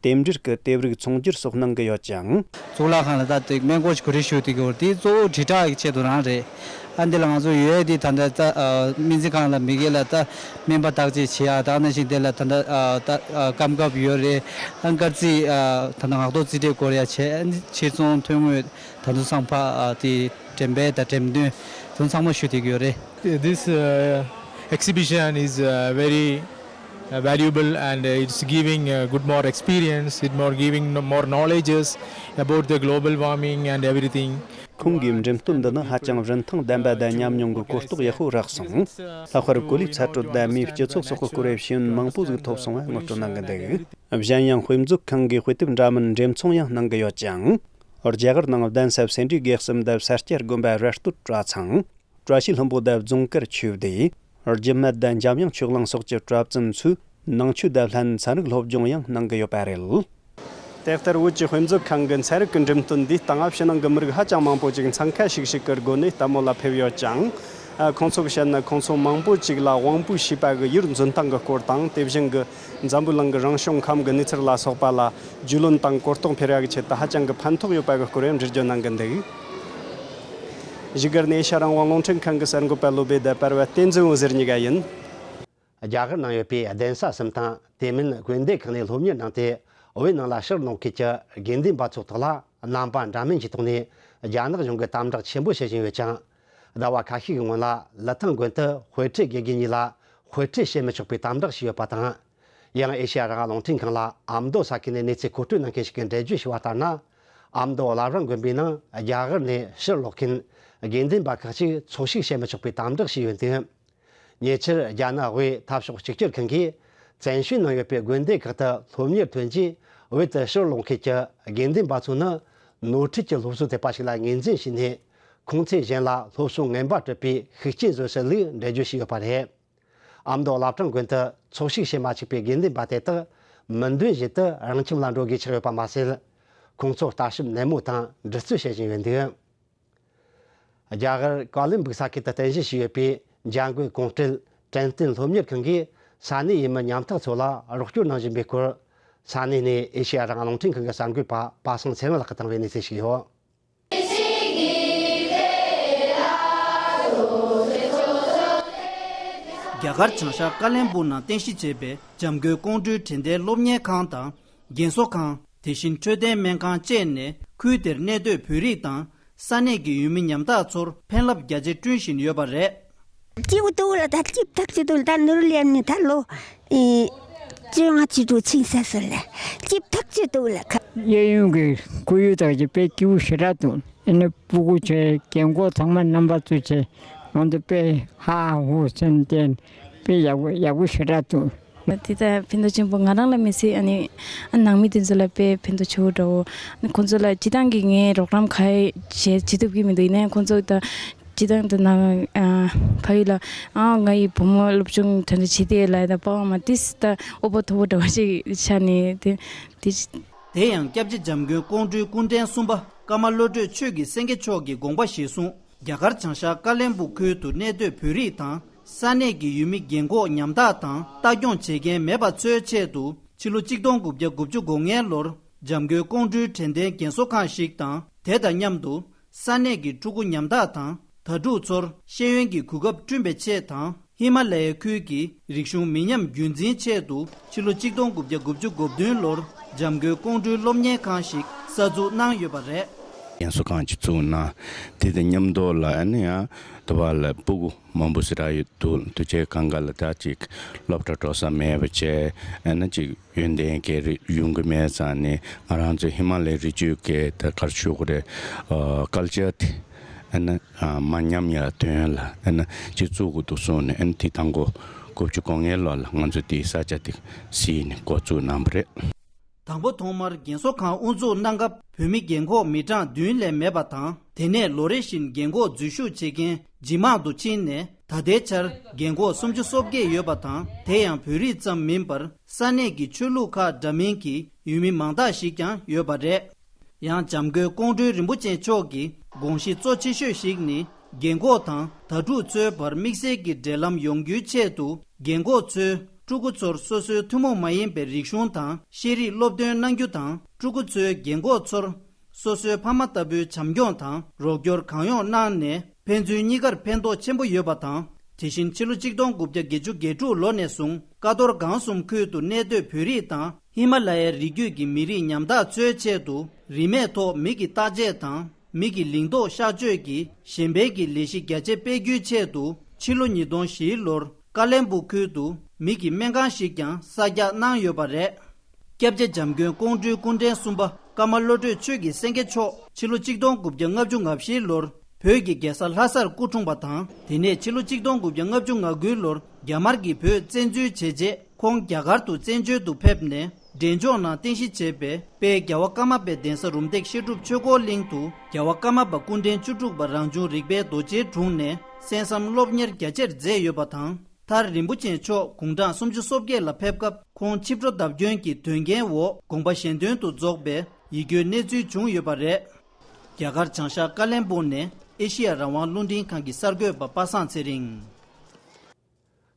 རྟེན་འབྲེལ་གྱི་དེབ་རིགས་ཚོང་སྒྱུར་སོགས་གནང་གི་ཡོད་ཅིང་། གཙུག་ལག་ཁང་ལ་ད་ལྟ་སྨན་སྐོར་གྱི་གོ་སྒྲིག་ཞུ་བསྡད་ཀྱི་ཡོད་རེད། དེ་གཙོ་བོ་དྲིལ་བསྒྲགས་ཀྱི་ཆེད་དུ་རང་རེད། ཨ་འདི་ལ་ང་ཚོ་ཡོད་དེ་ད་ལྟ་ད་སྨན་རྩིས་ཁང་ལ་མི་སྒེར་ལ་ད་སྨན་པ་བརྟག་དཔྱད་བྱེད་ཡ་དང་ནང་བཞིན་དེ་ལ་ད་ལྟ་ད་སྐབས་སྐབས་ཡོད་རེད། ཨ་སྐར་རྩིས་ད་ལྟ་ངག་ཐོག་རྩིས་སྤྲོད་སྐོར་ཡ་བྱས། ཕྱིར་ཚོང་ཐོན་དངོས་ད་དུང་སང་ཕ་དེ་འགྲེམས་སྤེལ་དང་འགྲེམས་སྟོན་དེ་ཚང་མ་ཞུ་བསྡད་ཀྱི་ཡོད་རེད། This uh, exhibition is uh, very uh, valuable and uh, it's giving uh, good more experience, it more giving no- more knowledges about the global warming and everything. ཁོང་གིས་འགྲེམས་སྟོན་འདི་ནི་ཧ་ཅང་རིན་ཐང་ལྡན་པ་དང་ཉམས་མྱོང་གི་གོ་རྟོགས་ཡག་པོ་རག་སོང་། ལྷག་པར་གོ་ལའི་ཚ་དྲོད་དང་མིའི་སྤྱི་ཚོགས་སོགས་ཀྱི་སྐོར་བའི་ཤེས་ཡོན་མང་པོ་ཟིག་ཐོབ་སོང་བ་ངོ་སྤྲོད་གནང་གི་འདུག་གཞན་ཡང་དཔེ་མཛོད་ཁང་གིས་དཔེ་དེབ་འདྲ་མིན་འགྲེམས་ཚོང་ཡང་གནང་གི་ཡོད་ཅིང་། རྒྱ་གར་ནང་གདན་ས་སེ་འབྲས་དགེ་གསུམ་དང་ས་སྐྱ་དགོན་པ་ར་སྟོད་གྲྭ་ཚང་། བཀྲ་ཤིས་ལྷུན་པོ་དང་རྫོང་དཀར་ཆོས་སྡེ། རྒྱུད་སྨད་དང་འཇམ་དབྱངས་ཆོས་གླིང་སོགས་ཀྱི་གྲྭ་བཙུན་ཚོས་ནང་ཆོས་དང་ལྷན་ཚན་རིག་སློབ་སྦྱོང་ཡང་གནང་གི་ཡོད་པ་རེད། དེ་ལྟར་བོད་ཀྱི་དཔེ་མཛོད་ཁང་གི་ཚན་རིག་གི་འགྲེམས་སྟོན་འདིའི་སྟེང་ཕྱི་ནང་གི་མི་རིགས་ཧ་ཅང་མང་པོ་ཅིག་འཚང་ཁ་ཤིག་ཤིག་གི་སྒོ་ནས་ལྟད་མོ་ལ་ཕེབས་ཡོད་ཅིང་། ཁོང་ཚོ་གིས་བཤད་ན་ཁོང་ཚོ་མང་པོ་ཅིག་ལ་དབང་པོའི་ཤེས་པ་གི་ཡུལ་འཛིན་སྟངས་ཀྱི་སྐོར་དང་། དེ་བཞིན་གྱི་འཛམ་བུ་གླིང་གི་རང་བྱུང་ཁམས་ཀྱི་གནས་ཚུལ་ལ་སོགས་པ་ལ་རྒྱུས་ལོན་དང་གོ་རྟོགས་འཕེལ་ཡག་གི་ཆེད་དུ་ཧ་ཅང་གི་ཕན་ཐོགས་ཡོད་པ་གི་སྐོར་ཡང་འགྲེལ་བརྗོད་གནང་གི་འདུག་བཞུགས་སྒར་ནས་ཨེ་ཤ་ཡ་རང་དབང་རླུང་འཕྲིན་ཁང་གི་གསར་འགོད་པ་བློ་བྷེ་དང་པར་བ་བསྟན་འཛིན་འོད་ཟེར་གཉིས་ཀ་ཡིན། རྒྱ་གར་ནང་ཡོད་པའི་གདན་ས་གསུམ་དང་དེ་མིན་དགོན་སྡེ་ཁག་ནས་སློབ་གཉེར་གནང་སྟེ་བོད་ནང་ལ་ཕྱིར་ལོག་མཁན་གྱི་དགེ་འདུན་པ་ཚོ་དག་ལ་རྣམ་པ་འདྲ་མིན་གྱི་ཐོག་ནས་རྒྱ་ནག་གཞུང་གིས་དམ་དྲག་ཆེན་པོ་བྱེད་བཞིན་ཡོད་ཅིང་། ཟླ་བ་ཁ་ཤས་ཀྱི་སྔོན་ལ་ལི་ཐང་དགོན་དུ་དཔེ་ཁྲིད་དགེ་རྒན་གཉིས་ལ་དཔེ་ཁྲིད་བྱེད་མི་ཆོག་པའི་དམ་དྲག་བྱས་ཡོད་པ་དང་། ཡང་ཨེ་ཤེ་ཡ་རང་དབང་རླུང་འཕྲིན་ཁང་ལ་ཨ་མདོ་ས་ཁུལ་ནས་གནས་ཚུལ་མཁོ་སྤྲོད་གནང་མཁན་ཞིག་གིས་འགྲེལ་བརྗོད་ཞུས་པ་ལྟར་ན། ཨ་མདོ་བླ་བྲང་དགོན་པའི་ནང་རྒྱ་གར་ནས་ཕྱིར་ལོག་མཁན་དགེ་འདུན་པ་ཁག་ཅིག་འཚོ་བཞུགས་བྱེད་མི་ཆོག་པའི་དམ་དྲག་བྱས་ཡོད་འདུག་ཉེ་ཆར་རྒྱ་ནག་དབུས་འཐབ་ཕྱོགས་གཅིག་གྱུར་ཁང་གིས་བཙན་བྱོལ་ནང་ཡོད་པའི་དགོན་སྡེ་ཁག་ཏུ་སློབ་གཉེར་ཐོན་རྗེས་བོད་དུ་ཕྱིར་ལོག་མཁན་གྱི་དགེ་འདུན་པ་ཚོ་ནི་ནོར་འཁྲུལ་གྱི་སློབ་གསོ་ཐེབས་པ་ཞིག་ལ་ངོས་འཛིན་བྱས་ནས། ཁོང་ཚོས་གཞན་ལ་སློབ་གསོ་ངན་པ་སྤྲོད་པའི་ཤུགས་རྐྱེན་བཟོ་སྲིད་ལུགས་འགྲེལ་བརྗོད་བྱས་ཡོད་པ་རེད། ཨ་མདོ་བླ་བྲང་དགོན་དུ་འཚོ་བཞུགས་བྱེད་མ་ཆོག་པའི་དགེ་འདུན་པ་དེ་དག་མི་འདོད་བཞིན་དུ་རང་ཁྱིམ་ལ་འགྲོ་དགོས་ཆགས་ཡོད་པ་མ་ཟད། ཁོང་ཚོར་ལྟ་ཞིབ་ནན་མོ་དང་འདྲི་རྩད་བྱེད་བཞིན་ཡོད་འདུག་རྒྱ་གར་ཀ་ལིམ་སྦུག་ས་ཁུལ་དུ་རྟེན་གཞི་བྱས་ཡོད་པའི་འཇང་དགོན་གོང་སྤྲུལ་དྲན་རྟེན་སློབ་གཉེར་ཁང་གིས་ས་གནས་ཡུལ་མི་ཉམ་ཐག་ཚོ་ལ་རོགས་སྐྱོར་གནང་བཞིན་པའི་སྐོར། ས་གནས་ནས་ཨེ་ཤེ་ཡ་རང་དབང་རླུང་འཕྲིན་ཁང་གི་གསར་འགོད་པ་པ་སངས་ཚེ་རིང་ལགས་ཀྱིས་བཏང་བའི་གནས་ཚུལ་ཞིག་ཡོད། རྒྱ་གར་བྱང་ཤར་ཀ་ལན་སྦུག་ནང་རྟེན་གཞི་བྱས་པའི་འཇམ་མགོན་ཀོང་སྤྲུལ་དྲན་རྟེན་སློབ་གཉེར་ཁང་དང་རྒན་གསོ་ཁང་། དེ་བཞིན་འཕྲོད་བསྟེན་སྨན་ཁང་བཅས་ནས་ཁུལ་དེར་གནས་སྡོད་བོད་རིགས་དང་ས་གནས་ཀྱི་ཡུལ་མི་ཉམ་ཐག་ཚོར་ཕན་རླབས་རྒྱ་ཆེ་བསྐྲུན་བཞིན་ཡོད་པ་རེད། སྐྱིད་པོ་འདུག་ལ། ད་སྐྱིད་ཐག་ཆོད་འདུག་ལ། ད་ནོར་ལེན་ནི་ད་ལོ་ཨི་ བཅོ་ལྔ་བཅུ་དྲུག་ཆིང་ས་སོ་ལ་ཅིབ་ཐག་ཅིག་ཏུ་ལ་ཁ། གཡས་གཡོན་གྱི་སྐུ་ཡུལ་དག་གི་དཔེ་སྐྱིད་པོ་ཞེ་དྲག་འདུག་ཨ་ནི་སྤུ་གུ་ཆེ་རྒན་འཁོགས་ཚང་མ་རྣམ་པ་ཚོ་ཆེ་ང་ཚོ་དཔེ་ཧ་ཧུ་སེམས་ལྡན་དཔེ་ཡག་པོ་ཡག་པོ་ཞེ་དྲག་འདུག་དེ་ལྟར་ཕན་ཐོགས་ཆེན་པོ་ང་རང་ལ་མི་སྲིད། ཨ་ནི་ཨ་ནང་མི་དེ་ཚོ་ལ་དཔེ་ཕན་ཐོགས་ཆེ་བོ་འདྲ་བོ། ཨ་ནི་ཁོང་ཚོ་ལ་སྤྱི་བཏང་གི་ངའི་རོགས་རམ་ག་ཡེ་བྱེད་བྱེད་ཐུབ་ཀྱི་མི་འདུག་ཡིན་ནའི་ཁོང་ཚོ་ད་སྤྱི་བཏང་དུ་ན་ཨ་ཕ་ཡུལ་ལ་ཨ་ང་ཡི་བུ་མོ་སློབ་སྦྱོང་དོན་དུ་བྱེད་དེ་ལ་ད་པ་ཕ་མ་ཏིས་ད་ཨོ་པོ་ཐོ་བོ་འདྲ་བ་ཞིག་ཆགས་ནས་དེ་དེ། དེ་ཡང་སྐྱབས་རྗེ་འཇམ་མགོན་ཀོང་སྤྲུལ་སྐུ་ཕྲེང་གསུམ་པ་ཀརྨ་བློ་གྲོས་ཆོས་ཀྱི་སེང་གེ་མཆོག་གི་དགོངས་པ་གཞིར་བཟུང་རྒྱ་གར་བྱང་ཤར་ཀ་བློན་སྦུག་ཁུལ་དུ་གནས་སྡོད་བོད་རིགས་དང་ས་གནས་ཀྱི་ཡུལ་མི་རྒན་འཁོགས་ཉམ་ཐག་དང་ལྟ་སྐྱོང་བྱེད་མཁན་མེད་པ་ཚོའི་ཆེད་དུ་ཕྱི་ལོ་གཅིག་སྟོང་དགུ་བརྒྱ་དགུ་བཅུ་གོ་ལྔའི་ལོར་འཇམ་མགོན་ཀོང་སྤྲུལ་དྲན་རྟེན་རྒན་གསོ་ཁང་ཞིག་དང་། དེ་དང་མཉམ་དུ་ས་གནས་ཀྱི་ཕྲུ་གུ་ཉམ་ཐག་དང་དྭ་ཕྲུག་ཚོར་ཤེས་ཡོན་གྱི་གོ་སྐབས་བསྐྲུན་པའི་ཆེད་དང་། ཧི་མ་ལ་ཡའི་ཁུལ་གྱི་རིག་གཞུང་མི་ཉམས་རྒྱུན་འཛིན་ཆེད་དུ་ཕྱི་ལོ་གཅིག་སྟོང་དགུ་བརྒྱ་དགུ་བཅུ་གོ་བདུན་ལོར་འཇམ་མགོན་ཀོང་སྤྲུལ་སློབ་གཉེར་ཁང་ཞིག་གསར་འཛུགས་གནང་ཡོད་པ་རེད། རྒན་གསོ་ཁང་ཅིག་བཙུགས་གནང་། དེ་དང་མཉམ་དུ་ལ་ཨ་ནི་ཡང་དུ་བ་ལ་སྤུ་གུ་མང་པོ་ཞེ་དྲག་ཡོད་འདུག་དུ་ཆེ་གང་ག་ལ་ད་ཅིག་སློབ་གྲྭ་འགྲོ་ས་མེད་པ་བྱས་ཨ་ནི་ཅིག་ཡོན་ཏན་གྱི་རིགས་ཡོང་གི་མེད་ཙང་ནི་ང་རང་ཚོ་ཧི་མ་ལའི་རི་རྒྱུད་ཀྱི་ད་གར་ཞུ་གི་རེད། ཨ་ཀལ་ཅར་དེ་ཨ་ནི་ཨ་མ་ཉམས་ཡ་དོན་ལ་ཨ་ནི་སྤྱི་ཚོགས་ཀྱི་འདུ་སོང་ནས་ཨ་ནི་དེ་དང་གོ་དགུ་བཅུ་གོ་ལྔའི་ལོ་ལ་ང་ཚོ་དེའི་ས་ཆ་དེ་གཟིགས་ནས་འགོ་བཙུགས་གནང་བ་རེད། དང་པོ་ཐོག་མར་རྒན་གསོ་ཁང་དབུ་འཛུགས་གནང་སྐབས་བོད་མི་རྒན་འཁོགས་མི་གྲངས་བདུན་ལས་མེད་པ་དང་། དེ་ནས་ལོ་རེ་བཞིན་རྒན་འཁོགས་འཛུལ་ཞུགས་བྱེད་མཁན་ཇེ་མང་དུ་ཕྱིན་ནས་ད་ལྟའི་ཆར་རྒན་འཁོགས་སུམ་ཅུ་སོ་བརྒྱད་ཡོད་པ་དང་། དེ་ཡང་བོད་རིགས་ཙམ་མིན་པར་ས་གནས་ཀྱི་ཆོས་ལུགས་ཁག་འདྲ་མིན་གྱི་ཡུལ་མི་མང་དག་ཞིག་ཀྱང་ཡོད་པ་རེད། ཡང་འཇམ་མགོན་ཀོང་སྤྲུལ་རིན་པོ་ཆེ་མཆོག་གི་དགོངས་གཞི་གཙོ་ཆེ་ཤོས་ཤིག་ནི་རྒན་འཁོགས་དང་དྭ་ཕྲུག་ཚོའི་བར་དམིགས་བསལ་གྱི་འབྲེལ་ལམ་ཡོང་རྒྱུའི་ཆེད་དུ་རྒན་འཁོགས་ཚོས་ཕྲུ་གུ་ཚོར་སོ་སོའི་ཐུན་མོང་མ་ཡིན་པའི་རིག་གཞུང་དང་ཤེས་རིག་སློབ་སྟོན་གནང་རྒྱུ་དང་། ཕྲུ་གུ་ཚོས་རྒན་འཁོགས་ཚོར་སོ་སོའི་ཕ་མ་ལྟ་བུའི་བྱམས་སྐྱོང་དང་རོགས་སྐྱོར་གང་ཡོང་གནང་ནས་ཕན་ཚུན་གཉིས་ཀར་ཕན་ཐོགས་ཆེན་པོ་ཡོད་པ་དང་། དེ་བཞིན་ཕྱི་ལོ་གཅིག་སྟོང་དགུ་བརྒྱ་བརྒྱད་ཅུ་གྱ་དྲུག་ལོ་ནས་བཟུང་ཀ་རྡོར་སྒང་གསུམ་ཁུལ་དུ་གནས་སྡོད་བོད་རིགས་དང་ཧི་མ་ལ་ཡའི་རི་རྒྱུད་ཀྱི་མི་རིགས་ཉམ་ཐག་ཚོའི་ཆེད་དུ་རིན་མེད་ཐོག་མིག་གི་བརྟག་དཔྱད་དང་། མིག་གི་ལིང་ཏོག་གཤག་བཅོས་ཀྱི་གཞན་ཕན་གྱི་ལས་གཞི་རྒྱ་ཆེ་སྤེལ་རྒྱུའི་ཆེད་དུ་ཕྱི་ལོ་ཉིས་སྟོང་བཞིའི་ལོར་ཀ་བློན་སྦུག་ཁུལ་དུ་མིག་གི་སྨན་ཁང་ཞིག་ཀྱང་གསར་རྒྱག་གནང་ཡོད་པ་རེད། སྐྱབས་རྗེ་འཇམ་མགོན་ཀོང་སྤྲུལ་སྐུ་ཕྲེང་གསུམ་པ་ཀརྨ་བློ་གྲོས་ཆོས་ཀྱི་སེང་གེ་མཆོག་ཕྱི་ལོ་གཅིག་སྟོང་དགུ་བརྒྱ་ལྔ་བཅུ་ང་བཞིའི་ལོར་བོད་ཀྱི་རྒྱལ་ས་ལྷ་སར་སྐུ་འཁྲུངས་པ་དང་། དེ་ནས་ཕྱི་ལོ་གཅིག་སྟོང་དགུ་བརྒྱ་ལྔ་བཅུ་ང་དགུའི་ལོར་རྒྱ་དམར་གྱིས་བོད་བཙན་འཛུལ་བྱས་རྗེས། ཁོང་རྒྱ་གར་དུ་བཙན་བྱོལ་དུ་ཕེབས་ནས་འབྲས་ལྗོངས་ནང་རྟེན་གཞི་བྱས་པའི་དཔལ་རྒྱལ་བ་ཀརྨ་པའི་གདན་ས་རུམ་བཏེག་བཤད་སྒྲུབ་ཆོས་འཁོར་གླིང་དུ་རྒྱལ་བ་ཀརྨ་པ་སྐུ་ཕྲེང་བཅུ་དྲུག་པ་རང་བྱུང་རིག་པའི་རྡོ་རྗེའི་དྲུང་ནས་གསན་བསམ་སློབ་གཉེར་རྒྱ་ཆེར་མཛད་ཡོད་པ་དང་། མཐར་རིན་པོ་ཆེ་མཆོག་དགུང་གྲངས་སུམ་ཅུ་སོ་བརྒྱད་ལ་ཕེབས་སྐབས་ཁོང་ཆིབས་འགྲོ་བརྡབ་སྐྱོན་གྱི་དོན་རྐྱེན་འོག་དགོངས་པ་གཞན་དོན་དུ་རྫོགས་པའི་ཡིད་སྐྱོའི་གནས་ཚུལ་བྱུང་ཡོད་པ་རེད། རྒྱ་གར་བྱང་ཤར་ཀ་བློན་སྦུག་ནས་ཨེ་ཤི་ཡ་རང་དབང་རླུང་འཕྲིན་ཁང་གི་གསར་འགོད་པ་པ་སངས་ཚེ་རིང་།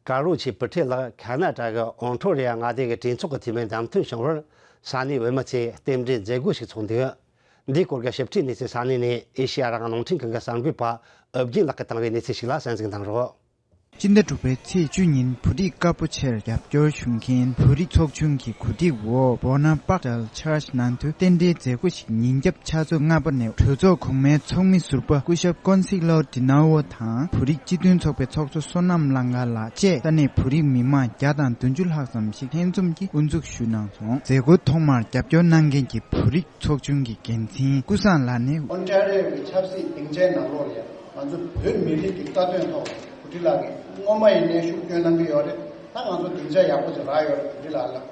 ཀ་རུ་ཆི་བུ་ཁྲིད་ལགས་ཁ་ན་ཌ་གི་ཨོན་ཊོ་རི་ཡ་མངའ་སྡེ་གི་གྲོས་ཚོགས་ཀྱི་འཐུས་མི་བདམས་ཐོན་བྱུང་བར་ས་གནས་བོད་མི་ཚོས་རྟེན་འབྲེལ་མཛད་སྒོ་ཞིག་ཚོགས་འདུག་འདིའི་སྐོར་གྱི་ཞིབ་ཕྲའི་གནས་ཚུལ་ས་གནས་ནས་ཨེ་ཤེ་ཡ་རང་དབང་རླུང་འཕྲིན་ཁང་གི་གསར་འགོད་པ་ཨུ་རྒྱན་ལགས་ཀྱིས་བཏང་བའི་གནས་ཚུལ་ཞིག་ལ་གསན་གཟིགས་གནང་རོགས། སྤྱི་ཟླ་དྲུག་པའི་ཚེས་བཅུ་ཉིན་བོད་རིགས་དཀར་པོ་ཆེར་རྒྱབ་སྐྱོར་ཞུ་མཁན་བོད་རིགས་ཚོགས་ཆུང་གི་གོ་སྒྲིག་འོག་Bonaparte Church ནང་དུ་རྟེན་འབྲེལ་མཛད་སྒོ་ཞིག་ཉིན་རྒྱབ་ཕྱག་ཚོད་ལྔ་པ་ནས་གྲོས་ཚོགས་གོང་མའི་ཚོགས་མི་ཟུར་པ་སྐུ་ཞབས་ཀོན་སིག་ལོ་ཌི་ནའོ་དང་བོད་རིགས་སྤྱི་མཐུན་ཚོགས་པའི་ཚོགས་གཙོ་བསོད་ནམས་གླང་དཀར་ལགས་བཅས་ས་གནས་བོད་རིགས་མི་མང་བརྒྱ་དང་བདུན་ཅུ་ལྷག་ཙམ་ཞིག་ལྷན་འཛོམས་ཀྱིས་དབུ་འཛུགས་ཞུས་གནང་སོང་། མཛད་སྒོའི་ཐོག་མར་རྒྱབ་སྐྱོར་གནང་མཁན་གྱི་བོད་རིགས་ཚོགས་ཆུང་གི་འགན་འཛིན་ཀུན་བཟང་ལགས་ནས། ཨོན་ཊ་རི་ཡོ་གི་ཆབ་སྲིད་སྡིངས་ཆའི་ནང་ལོགས་ལ་ཡང་ང་ཚོ་བོད་མི་རིགས་ཀྱི་རྩ་དོན་ཐོག་བུ་ཁྲིད་ལགས་ཀྱིས་སྔོན་མ་ཡིན་ནའི་ཤུགས་སྐྱོན་གནང་གི་ཡོད་རེད། ད་ང་ཚོ་སྡིངས་ཆ་ཡག་པོ་ཅིག་རག་ཡོད་རེད། བུ་ཁྲིད་ལགས་ལ།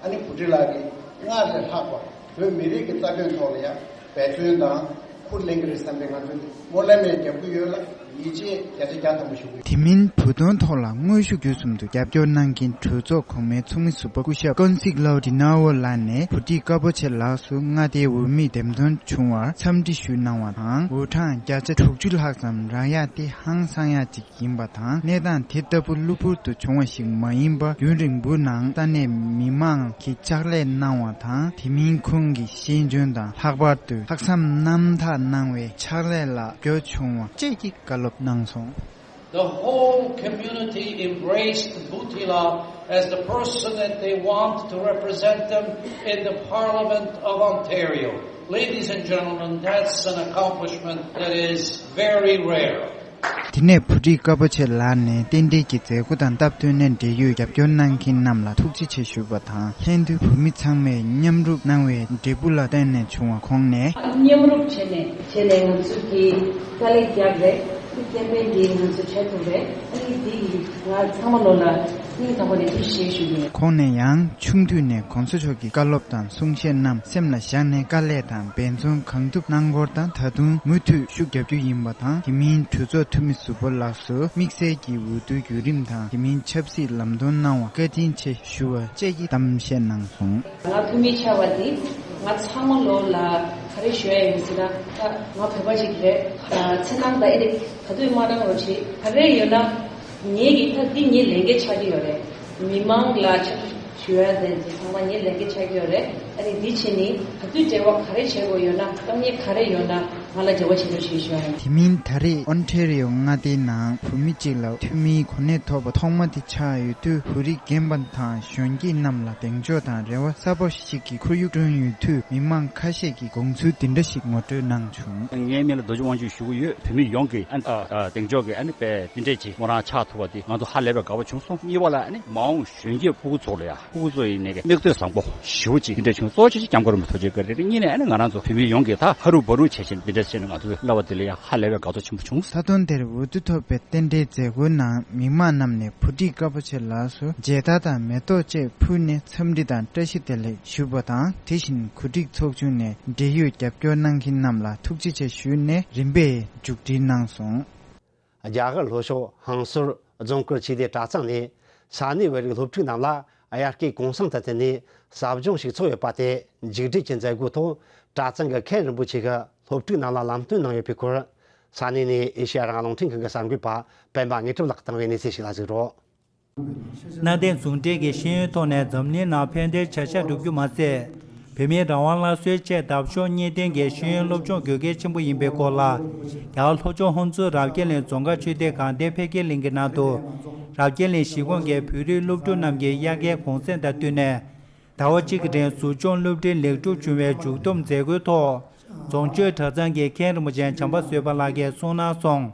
ཨ་ནི་བུ་ཁྲིད་ལགས་ཀྱིས་སྔར་ལས་ལྷག་པ་བོད་མི་རིགས་ཀྱི་རྩ་དོན་ཐོག་ལ་ཡང་འབད་བརྩོན་དང་ཁུར་ལེན་གྱི་རེད་བསམ་པའི་ང་ཚོས་སྨོན་ལམ་ཡང་རྒྱབ་ཀྱི་ཡོད་ལ། ཡིད་ཆེས་བརྒྱ་ཆ་བརྒྱ་ཐམ་པ་ཞུ་གི་ཡོད། དེ་མིན་བོད་དོན་ཐོག་ལ་དངོས་ཤུགས་བརྒྱུད་གསུམ་དུ་རྒྱབ་སྐྱོར་གནང་མཁན་གྲོས་ཚོགས་གོང་མའི་ཚོགས་མི་ཟུར་པ་སྐུ་ཞབས་ཀོན་སིག་ལོ་ཌི་ནའོ་ལགས་ནས་བུ་ཁྲིད་དཀར་པོ་ཆེ་ལགས་སུ་མངའ་སྡེའི་འོས་མི་འདེམས་ཐོན་བྱུང་བར་འཚམས་འདྲི་ཞུས་གནང་བ་དང་། འོས་གྲངས་བརྒྱ་ཆ་དྲུག་ཅུ་ལྷག་ཙམ་རག་ཡ་དེ་ཧང་སང་ཡ་ཅིག་ཡིན་པ་དང་། གནས་སྟངས་དེ་ལྟ་བུ་གློ་བུར་དུ་བྱུང་བ་ཞིག་མ་ཡིན་པར་རྒྱུན་རིང་པོའི་ནང་ས་གནས་མི་མང་གིས་ཕྱག་ལས་གནང་བ་དང་། དེ་མིན་ཁོང་གིས་ཤེས་འཇོན་དང་ལྷག་པར་དུ་ལྷག་བསམ་རྣམ་དག་གནང་བའི་ཕྱག་ལས་ལ་རྒྱ་བྱུང་བ་བཅས་ཀྱི་བཀའ་སློབ་གནང་སོང་། The whole community embraced Bhuti Lal as the person that they want to represent them in the Parliament of Ontario. Ladies and gentlemen, that's an accomplishment that is very rare. དེ་ནས་བུ་ཁྲིད་དཀར་པོ་ཆེ་ལགས་ནས་རྟེན་འབྲེལ་གྱི་མཛད་སྒོ་དང་སྟབས་བསྟུན་ནས་འབྲེལ་ཡོད་རྒྱབ་སྐྱོར་གནང་མཁན་རྣམས་ལ་ཐུགས་རྗེ་ཆེ་ཞུ་བ་དང་། ལྷན་དུ་བོད་མི་ཚང་མས་མཉམ་རུབ་གནང་བའི་འབྲས་བུ་ལ་བརྟེན་ནས་བྱུང་བ་ཁོང་ནས། མཉམ་རུབ་བྱས་ནས་བྱས་ནས་ང་ཚོ་གི་དཀའ་ལས་རྒྱག་རེད། ཨ་ནི་ཀེམ་པེན་འདི་ང་ཚོ་བྱེད་ཐུབ་རེད། ཨ་ནི་འདི་ཡིས་ང་ཚང་མ་ལོ་ལ་སྙིང་ཐག་པ་ནས་ཐུགས་རྗེ་ཆེ་ཞུ་གི་ཡིན། ཁོང་ནས་ཡང་ཆུང་དུས་ནས་གོང་ས་མཆོག་གི་བཀའ་སློབ་དང་གསུང་བཤད་རྣམས་སེམས་ལ་བཞག་ནས་དཀའ་ལས་དང་འབད་བརྩོན་གང་ཐུབ་གནང་སྐོར་དང་། ད་དུང་མུ་མཐུད་ཤུགས་རྒྱབ་རྒྱུ་ཡིན་པ་དང་། དེ་མིན་གྲོས་ཚོགས་འཐུས་མི་ཟུར་པ་ལགས་སུ་དམིགས་བསལ་གྱི་འོས་བསྡུའི་བརྒྱུད་རིམ་དང་། དེ་མིན་ཆབ་སྲིད་ལམ་སྟོན་གནང་བར་བཀའ་དྲིན་ཆེ་ཞུ་བ་བཅས་ཀྱི་གཏམ་བཤད་གནང་སོང་། ང་འཐུས་མི་ཆགས་པ་འདི་ང་ཚང་མ་ལོ་ལ་ག་རེ་ཞུ་ཡ་ཡིན་ཟེར་ན། ད་ང་བོད་པ་ཞིག་རེད། ཨ་འཚེར་སྣང་དང་ཨེ་རེད། ག་དུས་མ་གཏོང་རོགས་བྱེད། ག་རེ་ཡོད་ན་ངེད་ཀྱི་ད་འདི་ངའི་ལས་འགན་ཆགས་ཀྱི་ཡོད་རེད། མི་མང་ལ་ཕྱག་ཞུ་ཡ་དེ་ཚང་མ་ངའི་ལས་འགན་ཆགས་ཀྱི་ཡོད་རེད། ཨ་ནི་འདི་བྱས་ནི་ག་དུས་འབྲེལ་བ་ག་རེ་བྱེད་དགོས་ཡོད་ན། དཀའ་ངལ་ག་རེ་ཡོད་ན་ང་ལ་འབྲེལ་བ་བྱེད་རོགས་ཞེས་ཞུ་ཡ་ཡིན། དེ་མིན་ད་རེས་ཨོན་ཊེ་རི་ཡོ་མངའ་སྡེའི་ནང་བོད་མི་གཅིག་ལ་འཐུས་མིའི་གོ་གནས་ཐོབ་པ་ཐོག་མ་དེ་ཆགས་ཡོད་དུས། བོད་རིགས་རྒན་པ་དང་གཞོན་སྐྱེས་རྣམས་ལ་གདེང་འཇོག་དང་རེ་བ་གསར་པ་ཞིག་གི་ཁོར་ཡུག་བསྐྲུན་ཡོད་དུས། མི་མང་ཁ་ཤས་ཀྱིས་དགོངས་ཚུལ་འདི་འདྲ་ཞིག་ངོ་སྤྲོད་གནང་བྱུང་། ངའི་མིང་ལ་རྡོ་རྗེ་དབང་ཕྱུག་ཞུ་གི་ཡོད། བོད་མི་ཡོངས་ཀྱིས་ཨ་ནི་ཨ་ཨ་གདེང་འཇོག་གིས་ཨ་ནི་དཔེ་འདི་འདྲས་ཅིག་མོ་རང་ཆགས་ཐུབ་པ་དེ་ང་ཚོ་ཧ་ལས་པའི་དགའ་པོ་བྱུང་སོང་། གཉིས་པ་ལ་ཨ་ནི་མ་འོངས་གཞོན་སྐྱེས་ཕྲུ་གུ་ཚོ་ལ་ཡང་ཕྲུ་གུ་ཚོ་ཡིན་ནའི་གི་མིག་ལྟོས་བཟང་པོ་ཞེ་པོ་ཅིག་འདི་འདྲས་བྱུང་། གཙོ་ཆེ་ཆེ་སྐྱབས་མགོན་རིན་པོ་ཆེ་གི་རེ་རེ་གཉིས་ནས་ཨ་ནི་ང་རང་ཚོ་བོད་མི་ཡོངས་ཀྱིས་ད་ཧ་རུ་བ་རུ་བྱས་བྱས་འདི་འདྲས་བྱས་ནས་ང་ཚོ་སླ་བ་དེ་ལ་ཡང་ཧ་ལས་པའི་དགའ་ཚོར་ཆེན་པོ་བྱུང་། ད་དུང་དེར་འོས་བསྡུ་ཐོབ་པའི་རྟེན་འབྲེལ་མཛད་སྒོའི་ནང་མི་མང་རྣམས་ནས་བུ་ཁྲིད་དཀར་པོ་ཆེ་ལགས་སུ་མཇལ་དར་དང་མེ་ཏོག་བཅས་ཕུལ་ནས་འཚམས་འདྲི་དང་བཀྲ་ཤིས་བདེ་ལེགས་ཞུས་པ་དང་། དེ་བཞིན་གོ་སྒྲིག་ཚོགས་ཆུང་ནས་འབྲེལ་ཡོད་རྒྱབ་སྐྱོར་གནང་མཁན་རྣམས་ལ་ཐུགས་རྗེ་ཆེ་ཞུས་ནས་རིམ་པས་མཇུག་སྒྲིལ་གནང་སོང་། རྒྱ་གར་ལྷོ་ཕྱོགས་ཧང་སོར་རྫོང་དཀར་ཆོས་སྡེ་གྲྭ་ཚང་ནས་ས་གནས་བོད་རིགས་སློབ་ཕྲུག་རྣམས་ལ་དབྱར་སྐྱེས་གུང་སེང་དང་བསྟུན་ནས་ཟབ་སྦྱོང་ཞིག་ཚོགས་ཡོད་པ་དེ་མཇུག་སྒྲིལ་གྱི་མཛད་སྒོའི་ཐོག་གྲྭ་ཚང་གི་མཁན་རིན་པོ་ཆེ་གིས་སློབ་ཕྲུག་རྣམས་ལ་ལམ་སྟོན་གནང་ཡོད་པའི་སྐོར། ས་གནས་ནས་ཨེ་ཤེ་ཡ་རང་དབང་རླུང་འཕྲིན་ཁང་གི་གསར་འགོད་པ་སྤེན་པ་དངོས་གྲུབ་ལགས་བཏང་བའི་གནས་ཚུལ་ཞིག་ལ་གཟིགས་རོགས། གནའ་དེང་ཟུང་འབྲེལ་གྱི་ཤེས་ཡོན་ཐོག་ནས་འཛམ་གླིང་ནང་ཕན་བདེའི་བྱ་གཞག་སྒྲུབ་རྒྱུ་མ་ཟད། བོད་མིའི་རང་དབང་སླར་གསོའི་ཆེད་འདབ་གཤོག་གཉིས་ལྡན་གྱི་ཤེས་ཡོན་སློབ་སྦྱོང་དགོས་གལ་ཆེན་པོ་ཡིན་པའི་སྐོར་ལ། རྒྱ་གར་ལྷོ་ཕྱོགས་ཧོན་སུར་རབ་རྒྱས་གླིང་རྫོང་དཀར་ཆོས་སྡེ་དགའ་ལྡན་འཕེལ་རྒྱས་གླིང་གི་ནང་དུ། རབ་རྒྱས་གླིང་གཞིས་ཁོངས་ཀྱི་བོད་རིགས་སློབ་ཕྲུག་རྣམས་ཀྱིས་དབྱར་ཁའི་གུང་སེང་དང་བསྟུན་ནས། ཟླ་བ་གཅིག་གི་རིང་ཟབ་སྦྱོང་སློབ་ཁྲིད་ལེགས་གྲུབ་བྱུང་བའི་མཇུག་བསྡོམས་མཛད་སྒོའི་ཐོག་རྫོང་ཆོས་གྲྭ་ཚང་གི་མཁན་རིན་པོ་ཆེ་བྱམས་པ་བཟོད་པ་ལགས་ཀྱིས་གསུངས་གནང་སོང་།།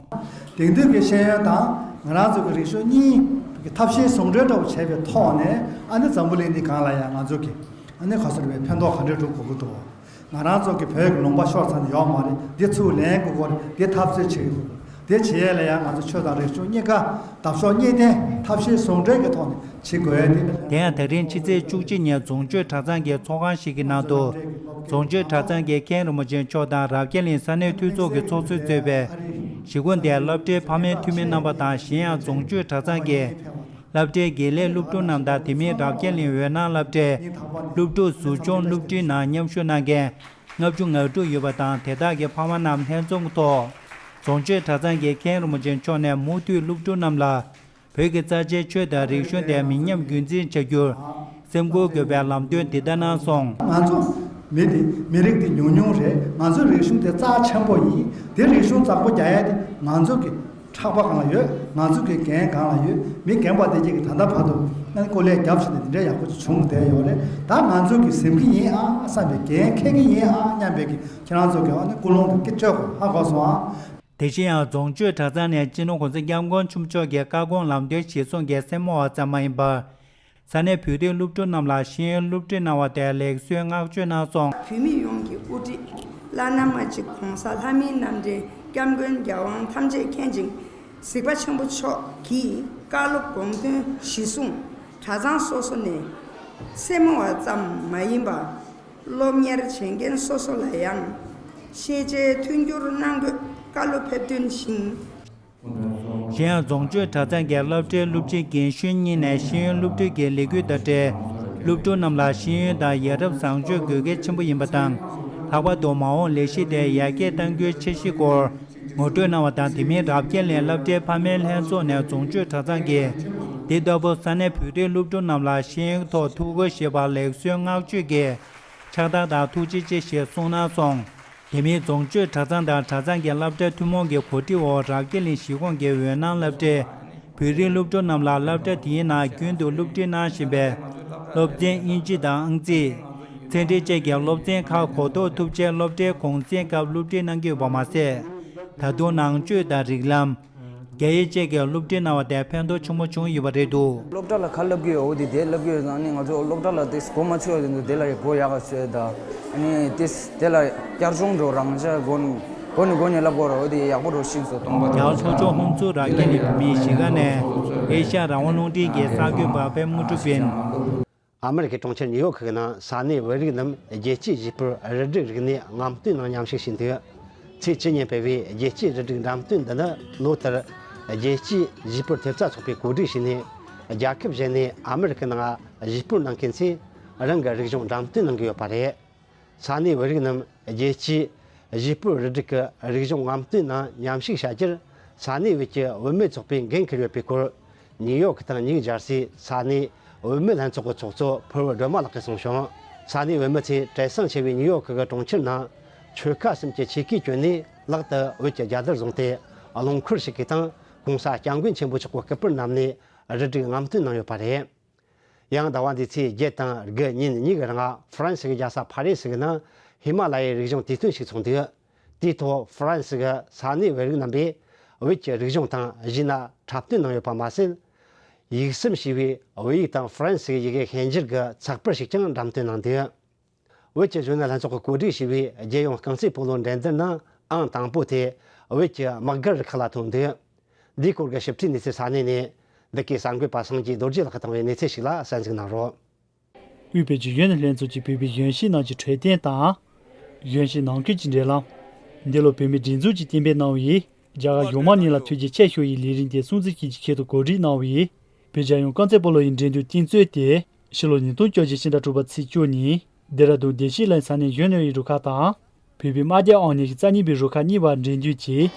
དེང་དུས་ཀྱི་ཤེས་ཡོན་དང་ང་རང་ཚོ་གི་རིག་གཞུང་གཉིས་ཀྱི་ཐབས་ཤེས་ཟུང་འབྲེལ་འདྲ་བོ་བྱས་པའི་ཐོག་ནས། ཨ་ནི་འཛམ་བུ་གླིང་འདི་སྒང་ལ་ཡང་ང་ཚོ་གི་ཨ་ནི་ག་ཚོད་རེད་པས་ཕན་ཐོགས་ག་འདྲས་སྒྲུབ་དགོས་ཀྱི་འདུག་ང་རང་ཚོ་གི་བོད་ཀྱི་ལུང་པ་ཤོར་ཚར་ནས་ཡོག་མ་རེད། འདི་ཚུར་ལེན་དགོས་ཀྱི་རེད། འདི་འཐབ་རྩོད་བྱེད་ཀྱི་འདུག་དེ་བྱེད་ཡས་ལ་ཡང་ང་ཚོ་ཆོས་དང་རིག་གཞུང་གཉིས་ཀ་འདབ་གཤོག་གཉིས་ལྡན་ཐབས་ཤེས་ཟུང་འབྲེལ་གྱི་ཐོག་ནས་བྱེད་དགོས་ཡས་དེ། དེ་ཡང་ད་རིང་ཕྱི་ཚེས་བཅུ་གཅིག་ཉིན་རྫོང་ཆོས་གྲྭ་ཚང་གི་ཚོགས་ཁང་ཞིག་གི་ནང་དུ། རྫོང་ཆོས་གྲྭ་ཚང་གི་མཁན་རིན་པོ་ཆེ་མཆོག་དང་རབ་རྒྱས་གླིང་ས་གནས་འཐུས་ཚོགས་ཀྱི་ཚོགས་གཙོས་གཙོས་པའི་གཞིས་ཁོངས་དེའི་སློབ་གྲྭའི་ཕ་མའི་འཐུས་མི་རྣམ་པ་དང་། གཞན་ཡང་རྫོང་ཆོས་གྲྭ་ཚང་གི་སློབ་གྲྭའི་དགེ་ལས་སློབ་ཕྲུག་རྣམས་དང་། དེ་མིན་རབ་རྒྱས་གླིང་འོད་སྣང་སློབ་གྲྭའི་སློབ་ཕྲུག་ཟབ་སྦྱོང་སློབ་ཁྲིད་ནང་མཉམ་ཞུགས་གནང་མཁན་ལྔ་བཅུ་ང་དྲུག་ཡོད་པ་དང་། དེ་དག་གི་ཕ་མ་རྣམས་ལྷན་འཛོམས་ཐོག་རྫོང་ཆོས་གྲྭ་ཚང་གི་མཁན་རིན་པོ་ཆེ་མཆོག་ནས་མུ་མཐུད་སློབ་ཕྲུག་རྣམས་ལ་བོད་ཀྱི་རྩ་ཆེའི་ཆོས་དང་རིག་གཞུང་དེ་མི་ཉམས་རྒྱུན་འཛིན་བྱ་རྒྱུར་སེམས་ཁུར་དགོས་པའི་ལམ་སྟོན་འདི་ལྟར་གནང་སོང་། ང་ཚོ་མི་དེ་མི་རིགས་དེ་ཉུང་ཉུང་རེད། ང་ཚོའི་རིག་གཞུང་དེ་རྩ་ཆེན་པོ་ཡིན། དེ་རིག་གཞུང་བཙོག་པོ་རྒྱག་ཡ་དེ་ང་ཚོ་གི་ཕྲག་པ་སྒང་ལ་ཡོད། ང་ཚོ་གི་འགན་སྒང་ལ་ཡོད། མི་རྒན་པ་དེ་གྱད་ཀྱིས་ད་ལྟ་བར་དུ་ཨ་ནི་སྐུ་ལས་བརྒྱབ་བཞིན་དེ་འདྲ་ཡག་པོ་ཅིག་བྱུང་བསྡད་ཡོད་རེད། ད་ང་ཚོ་གི་ཟིན་གྱི་ཡིན་ཨ་བསམ་པའི་འགན་འཁྱེར་གྱི་ཡིན་ཨ་སྙམ་པའི་གི་ཁྱེད་རང་ཚོ་གི་ཨ་ནི་ཀུན་སློང་དེ་སྐྱེ་བཅོས་དགོས། ཧ་གོ་སོང་ཨ། དེ་བཞིན་ཡང་རྫོང་ཆོས་གྲྭ་ཚང་ནས་སྤྱི་ནོར་༸གོང་ས་༸སྐྱབས་མགོན་ཆེན་པོ་མཆོག་གི་བཀའ་དགོངས་ལམ་སྟོན་གཞིར་བཟུང་གིས་སེར་མོ་བ་ཙམ་མ་ཡིན་པར། ས་གནས་བོད་རིགས་སློབ་ཕྲུག་རྣམས་ལ་ཤེས་ཡོན་སློབ་ཁྲིད་གནང་བ་དེར་ལེགས་གསོལ་བསྔགས་བརྗོད་གནང་སོང་། བོད་མི་ཡོངས་ཀྱི་དབུ་ཁྲིད་བླ་ན་མ་མཆིས་༸གོང་ས་ལྷ་མིའི་རྣམ་འདྲེན་༸སྐྱབས་མགོན་རྒྱལ་དབང་ཐམས་ཅད་མཁྱེན་ཅིང་གཟིགས་པ་ཆེན་པོ་མཆོག་གི་བཀའ་སློབ་དགོངས་དོན་གཞིར་བཟུང་གྲྭ་ཚང་སོ་སོ་ནས་སེར་མོ་བ་ཙམ་མ་ཡིན་པར། སློབ་གཉེར་བྱེད་མཁན་སོ་སོ་ལ་ཡང་ཤེས་བྱའི་མཐུན་འགྱུར་གནང་དགོས་བཀའ་སློབ་ཕེབས་དོན་བཞིན། གཞན་ཡང་རྫོང་ཆོས་གྲྭ་ཚང་གི་སློབ་གྲྭའི་སློབ་སྤྱི་རྒན་གཞོན་གཉིས་ནས་ཤེས་ཡོན་སློབ་ཁྲིད་ཀྱི་ལས་འགུལ་དང་འབྲེལ། སློབ་ཕྲུག་རྣམས་ལ་ཤེས་ཡོན་དང་ཡ་རབས་བཟང་སྤྱོད་དགོས་གལ་ཆེན་པོ་ཡིན་པ་དང་། ལྷག་པར་དུ་མ་འོངས་ལས་གཞི་དེ་ཡར་རྒྱས་གཏང་རྒྱུའི་འཆར་གཞིའི་སྐོར་ངོ་སྤྲོད་གནང་བ་དང་། དེ་མིན་རབ་རྒྱས་གླིང་སློབ་གྲྭའི་ཕ་མའི་ལྷན་ཚོགས་ནས་རྫོང་ཆོས་གྲྭ་ཚང་གིས་དེ་ལྟ་བུ་ས་གནས་བོད་རིགས་སློབ་ཕྲུག་རྣམས་ལ་ཤེས་ཡོན་ཐོག་ཐུགས་ཁུར་བཞེས་པར་ལེགས་གསོལ་བསྔགས་བརྗོད་ཀྱི་ཕྱག་རྟགས་དང་ཐུགས་རྗེ་ཆེ་ཞེས་གསུངས་གནང་སོང་། དེ་མིན་རྫོང་ཆོས་གྲྭ་ཚང་དང་གྲྭ་ཚང་གི་སློབ་གྲྭ་ཐུན་མོང་གི་གོ་སྒྲིག་འོག་རབ་རྒྱས་གླིང་གཞིས་ཁོངས་ཀྱི་འོད་སྣང་སློབ་གྲྭའི་བོད་རིགས་སློབ་ཕྲུག་རྣམས་ལ་སློབ་གྲྭ་དེའི་ནང་རྒྱུན་དུ་སློབ་ཁྲིད་གནང་བཞིན་པའི་སློབ་ཚན་དབྱིན་ཇི་དང་ཨང་རྩིས། ཚན་རིག་བཅས་ཀྱི་སློབ་ཚན་ཁག་གོ་རྟོགས་ཐུབ་ཆེད་སློབ་གྲྭའི་གུང་སེང་སྐབས་སློབ་ཁྲིད་གནང་གི་ཡོད་པ་མ་ཟད། ད་དུང་ནང་ཆོས་དང་རིགས་ལམ། རྒྱ་ཡིག་བཅས་ཀྱི་སློབ་ཁྲིད་གནང་བ་དེ་ཕན་ཐོགས་ཆེན་པོ་བྱུང་ཡོད་པ་རེད་འདུག། སློབ་གྲྭ་ལ་ག་སློབ་ཀྱི་ཡོད་འོ་དེ་དེ་སློབ་ཀྱི་ཡོད་ཙང་ནི་ང་ཚོ་སློབ་གྲྭ་ལ་དེ་གོ་མ་ཆོད་ཡོད་དེ་དེ་ལ་ཡི་གོ་ཡག་ག་ཆོད་ད་ཨ་ནི་དེ་དེ་ལ་བསྐྱར་སྦྱོང་འགྲོ་རང་ཅག་གོ་ནི་གོ་ནི་གོ་ནི་སློབ་གོ་ར་འོ་དེ་ཡག་པོ་རོ་ཤིང་སོ་གཏོང་པ། རྒྱ་གར་ཚོགས་ཆུང་ཧུན་སུར་ར་གན་ནས་བོད་མིའི་གཞིས་ཀ་ནས་ཨེ་ཤ་ཡ་རང་དབང་རླུང་འཕྲིན་གྱི་གསར་འགོད་པ་པད་མ་དངོས་གྲུབ་ཡིན། ཨ་མི་རི་ཀའི་གྲོང་ཁྱེར་ཉིའུ་ཡོག་གི་ནང་ས་གནས་བོད་རིགས་རྣམས་རྒྱལ་སྤྱིའི་བཞེས་པོའི་རུ་སྒྲིག་རིག་གནས་རྔམ་སྟོན་ནང་མཉམ་ཞུགས་བྱས་འདུག། ཚེས་བཅུ་ཉིན་སྤེལ་བའི་རྒྱལ་སྤྱིའི་རུ་སྒྲིག་འགྲེམས་སྟོན་འདི་ནི་ལོ་ལྟར་རྒྱལ་སྤྱིའི་བཞེས་པོའི་ཐེབས་རྩ་ཚོགས་པས་གོ་སྒྲིག་བྱས་ནས། རྒྱལ་ཁབ་གཞན་ནས་ཨ་མི་རི་ཀའི་ནང་བཞེས་པོ་གནང་མཁན་ཚོས་རང་གི་རིག་གཞུང་འགྲེམས་སྟོན་གནང་གི་ཡོད་པ་རེད། ས་གནས་བོད་རིགས་རྣམས་རྒྱལ་སྤྱིའི་བཞེས་པོའི་རུ་སྒྲིག་གི་རིག་གཞུང་རྔམ་སྟོན་ནང་མཉམ་ཞུགས་བྱ་རྒྱུར་ས་གནས་བོད་ཀྱི་བུད་མེད་ཚོགས་པས་འགན་འཁུར་ཡོད་པའི་སྐོར། ཉིའུ་ཡོག་དང་ཉིའུ་ཇར་སིའི་ས་གནས་བུད་མེད་ལྷན་ཚོགས་ཀྱི་ཚོགས་གཙོ་ཕུར་བུ་སྒྲོལ་མ་ལགས་ཀྱིས་གསུངས་བྱུང་། ས་གནས་བུད་མེད་ཚོས་བྲེལ་ཟིང་ཆེ་བའི་ཉིའུ་ཡོག་གི་གྲོང་ཁྱེར་ནང་ཆོལ་ཁ་གསུམ་གྱི་ཆས་གོས་གྱོན་ནས་ལག་ཏུ་བོད་ཀྱི་རྒྱལ་དར་བཟུང་སྟེ། རླངས་འཁོར་ཞིག་གི་སྟེང་གོང་ས་སྐྱབས་མགོན་ཆེན་པོ་མཆོག་གི་སྐུ་པར་བསྣམས་ནས་རུ་སྒྲིག་རྔམ་སྟོན་གནང་ཡོད་པ་རེད། ཡང་ཟླ་བ་འདིའི་ཚེས་བརྒྱད་དང་དགུ་ཉིན་གཉིས་ཀྱི་རིང་ཧྥ་རན་སི་གི་རྒྱལ་ས་ཕ་རི་སི་གི་ནང་ཧི་མ་ལ་ཡའི་རིག་གཞུང་དུས་སྟོན་ཞིག་ཚོགས་འདུག། དེའི་ཐོག་ཧྥ་རན་སི་གི་ས་གནས་བོད་རིགས་རྣམ་པས་བོད་ཀྱི་རིག་གཞུང་དང་གཞས་སྣ་འཁྲབ་སྟོན་གནང་ཡོད་པ་མ་ཟད། ཡིག་གསུམ་ཞེས་པའི་བོད་ཡིག་དང་ཧྥ་རན་སི་གི་ཡི་གེ་ཤན་སྦྱར་གྱི་ཚགས་པར་ཞིག་ཀྱང་འགྲེམས་སྟོན་གནང་འདུག། བོད་ཀྱི་གཞོན་ནུ་ལྷན་ཚོགས་ཀྱིས་གོ་སྒྲིག་བྱས་པའི་རྒྱལ་ཡོངས་རྐང་རྩེད་སྤོ་ལོ་འགྲན་བསྡུར་ནང་ཨང་དང་པོ་དེ་བོད་ཀྱི་དམག་སྒར་རུ་ཁག་ལ་ཐོབ་འདུག། འདིའི་སྐོར་གྱི་ཞིབ་ཕྲའི་གནས་ཚུལ་ས་གནས་ནས་འདི་གའི་གསར་འགོད་པ་སངས་རྒྱས་རྡོ་རྗེ་ལགས་ཀྱིས་བཏང་བའི་གནས་ཚུལ་ཞིག་ལ་གསན་གཟིགས་གནང་རོགས། དབུས་བོད་ཀྱི་གཞོན་ནུ་ལྷན་ཚོགས་ཀྱིས་བོད་པའི་གཞོན་སྐྱེས་རྣམས་ཀྱི་འཕྲོད་བསྟེན་དང་། གཞོན་སྐྱེས་ནང་ཁུལ་གྱི་འབྲེལ་ལམ། འདི་ལོ་བོད་མིའི་སྒྲིག་འཛུགས་ཀྱིས་གཏན་འབེབས་གནང་བའི་རྒྱ་གར་གཞུང་མང་གཉིས་ལ་ཐུགས་རྗེ་ཆེ་ཞུ་ཡི་ལས་རིམ་དེ་སྲུང་བརྩི་ཞུ་རྒྱུའི་ཆེད་དུ་གོ་སྒྲིག་གནང་བའི་བོད་རྒྱལ་ཡོངས་རྐང་རྩེད་སྤོ་ལོ་ཡི་འགྲན་བསྡུར་རྟིང་རྩོད་དེ་ཕྱི་ལོ་ཉིས་སྟོང་བཅོ་བརྒྱད་ཕྱི་ཟླ་དྲུག་པ་ཚེས་བཅུ་ཉིན་ལྡེ་ར་ལྡུན་བདེ་སྐྱིད་གླིང་ས་གནས་གཞོན་ནུ་ཡི་རུ་ཁག་དང་། བོད་པའི་དམག་སྡེ་ཨང་ཉི་ཤུ་རྩ་གཉིས་པའི་རུ་ཁག་གཉིས་བར་འགྲན་བསྡུར་གྱིས།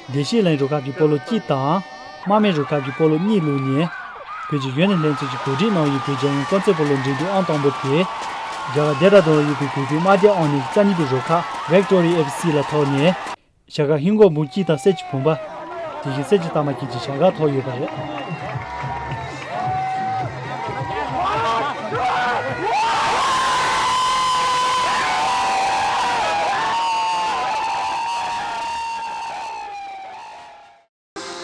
བདེ་སྐྱིད་གླིང་རུ་ཁག་གིས་སྤོ་ལོ་གཅིག་དང་། དམག་མི་རུ་ཁག་གིས་སྤོ་ལོ་གཉིས་བླུགས་ནས། བོད་ཀྱི་གཞོན་ནུ་ལྷན་ཚོགས་ཀྱིས་གོ་སྒྲིག་གནང་བའི་བོད་རྒྱལ་ཡོངས་རྐང་རྩེད་སྤོ་ལོ་འགྲན་བསྡུར་ཨང་དང་པོ་དེ། རྒྱ་གར་ལྡེ་ར་ལྡུན་ལ་ཡོད་པའི་བོད་པའི་དམག་སྡེ་ཨང་ཉི་ཤུ་རྩ་གཉིས་པའི་རུ་ཁག་Victory F C ལ་ཐོབ་ནས། བྱ་དགའ་ཧིན་སྒོར་འབུམ་གཅིག་དང་གསེར་གྱི་བུམ་པ། དེ་བཞིན་གསེར་གྱི་རྟགས་མ་བཅས་ཀྱི་བྱ་དགའ་ཐོབ་ཡོད་པ་རེད།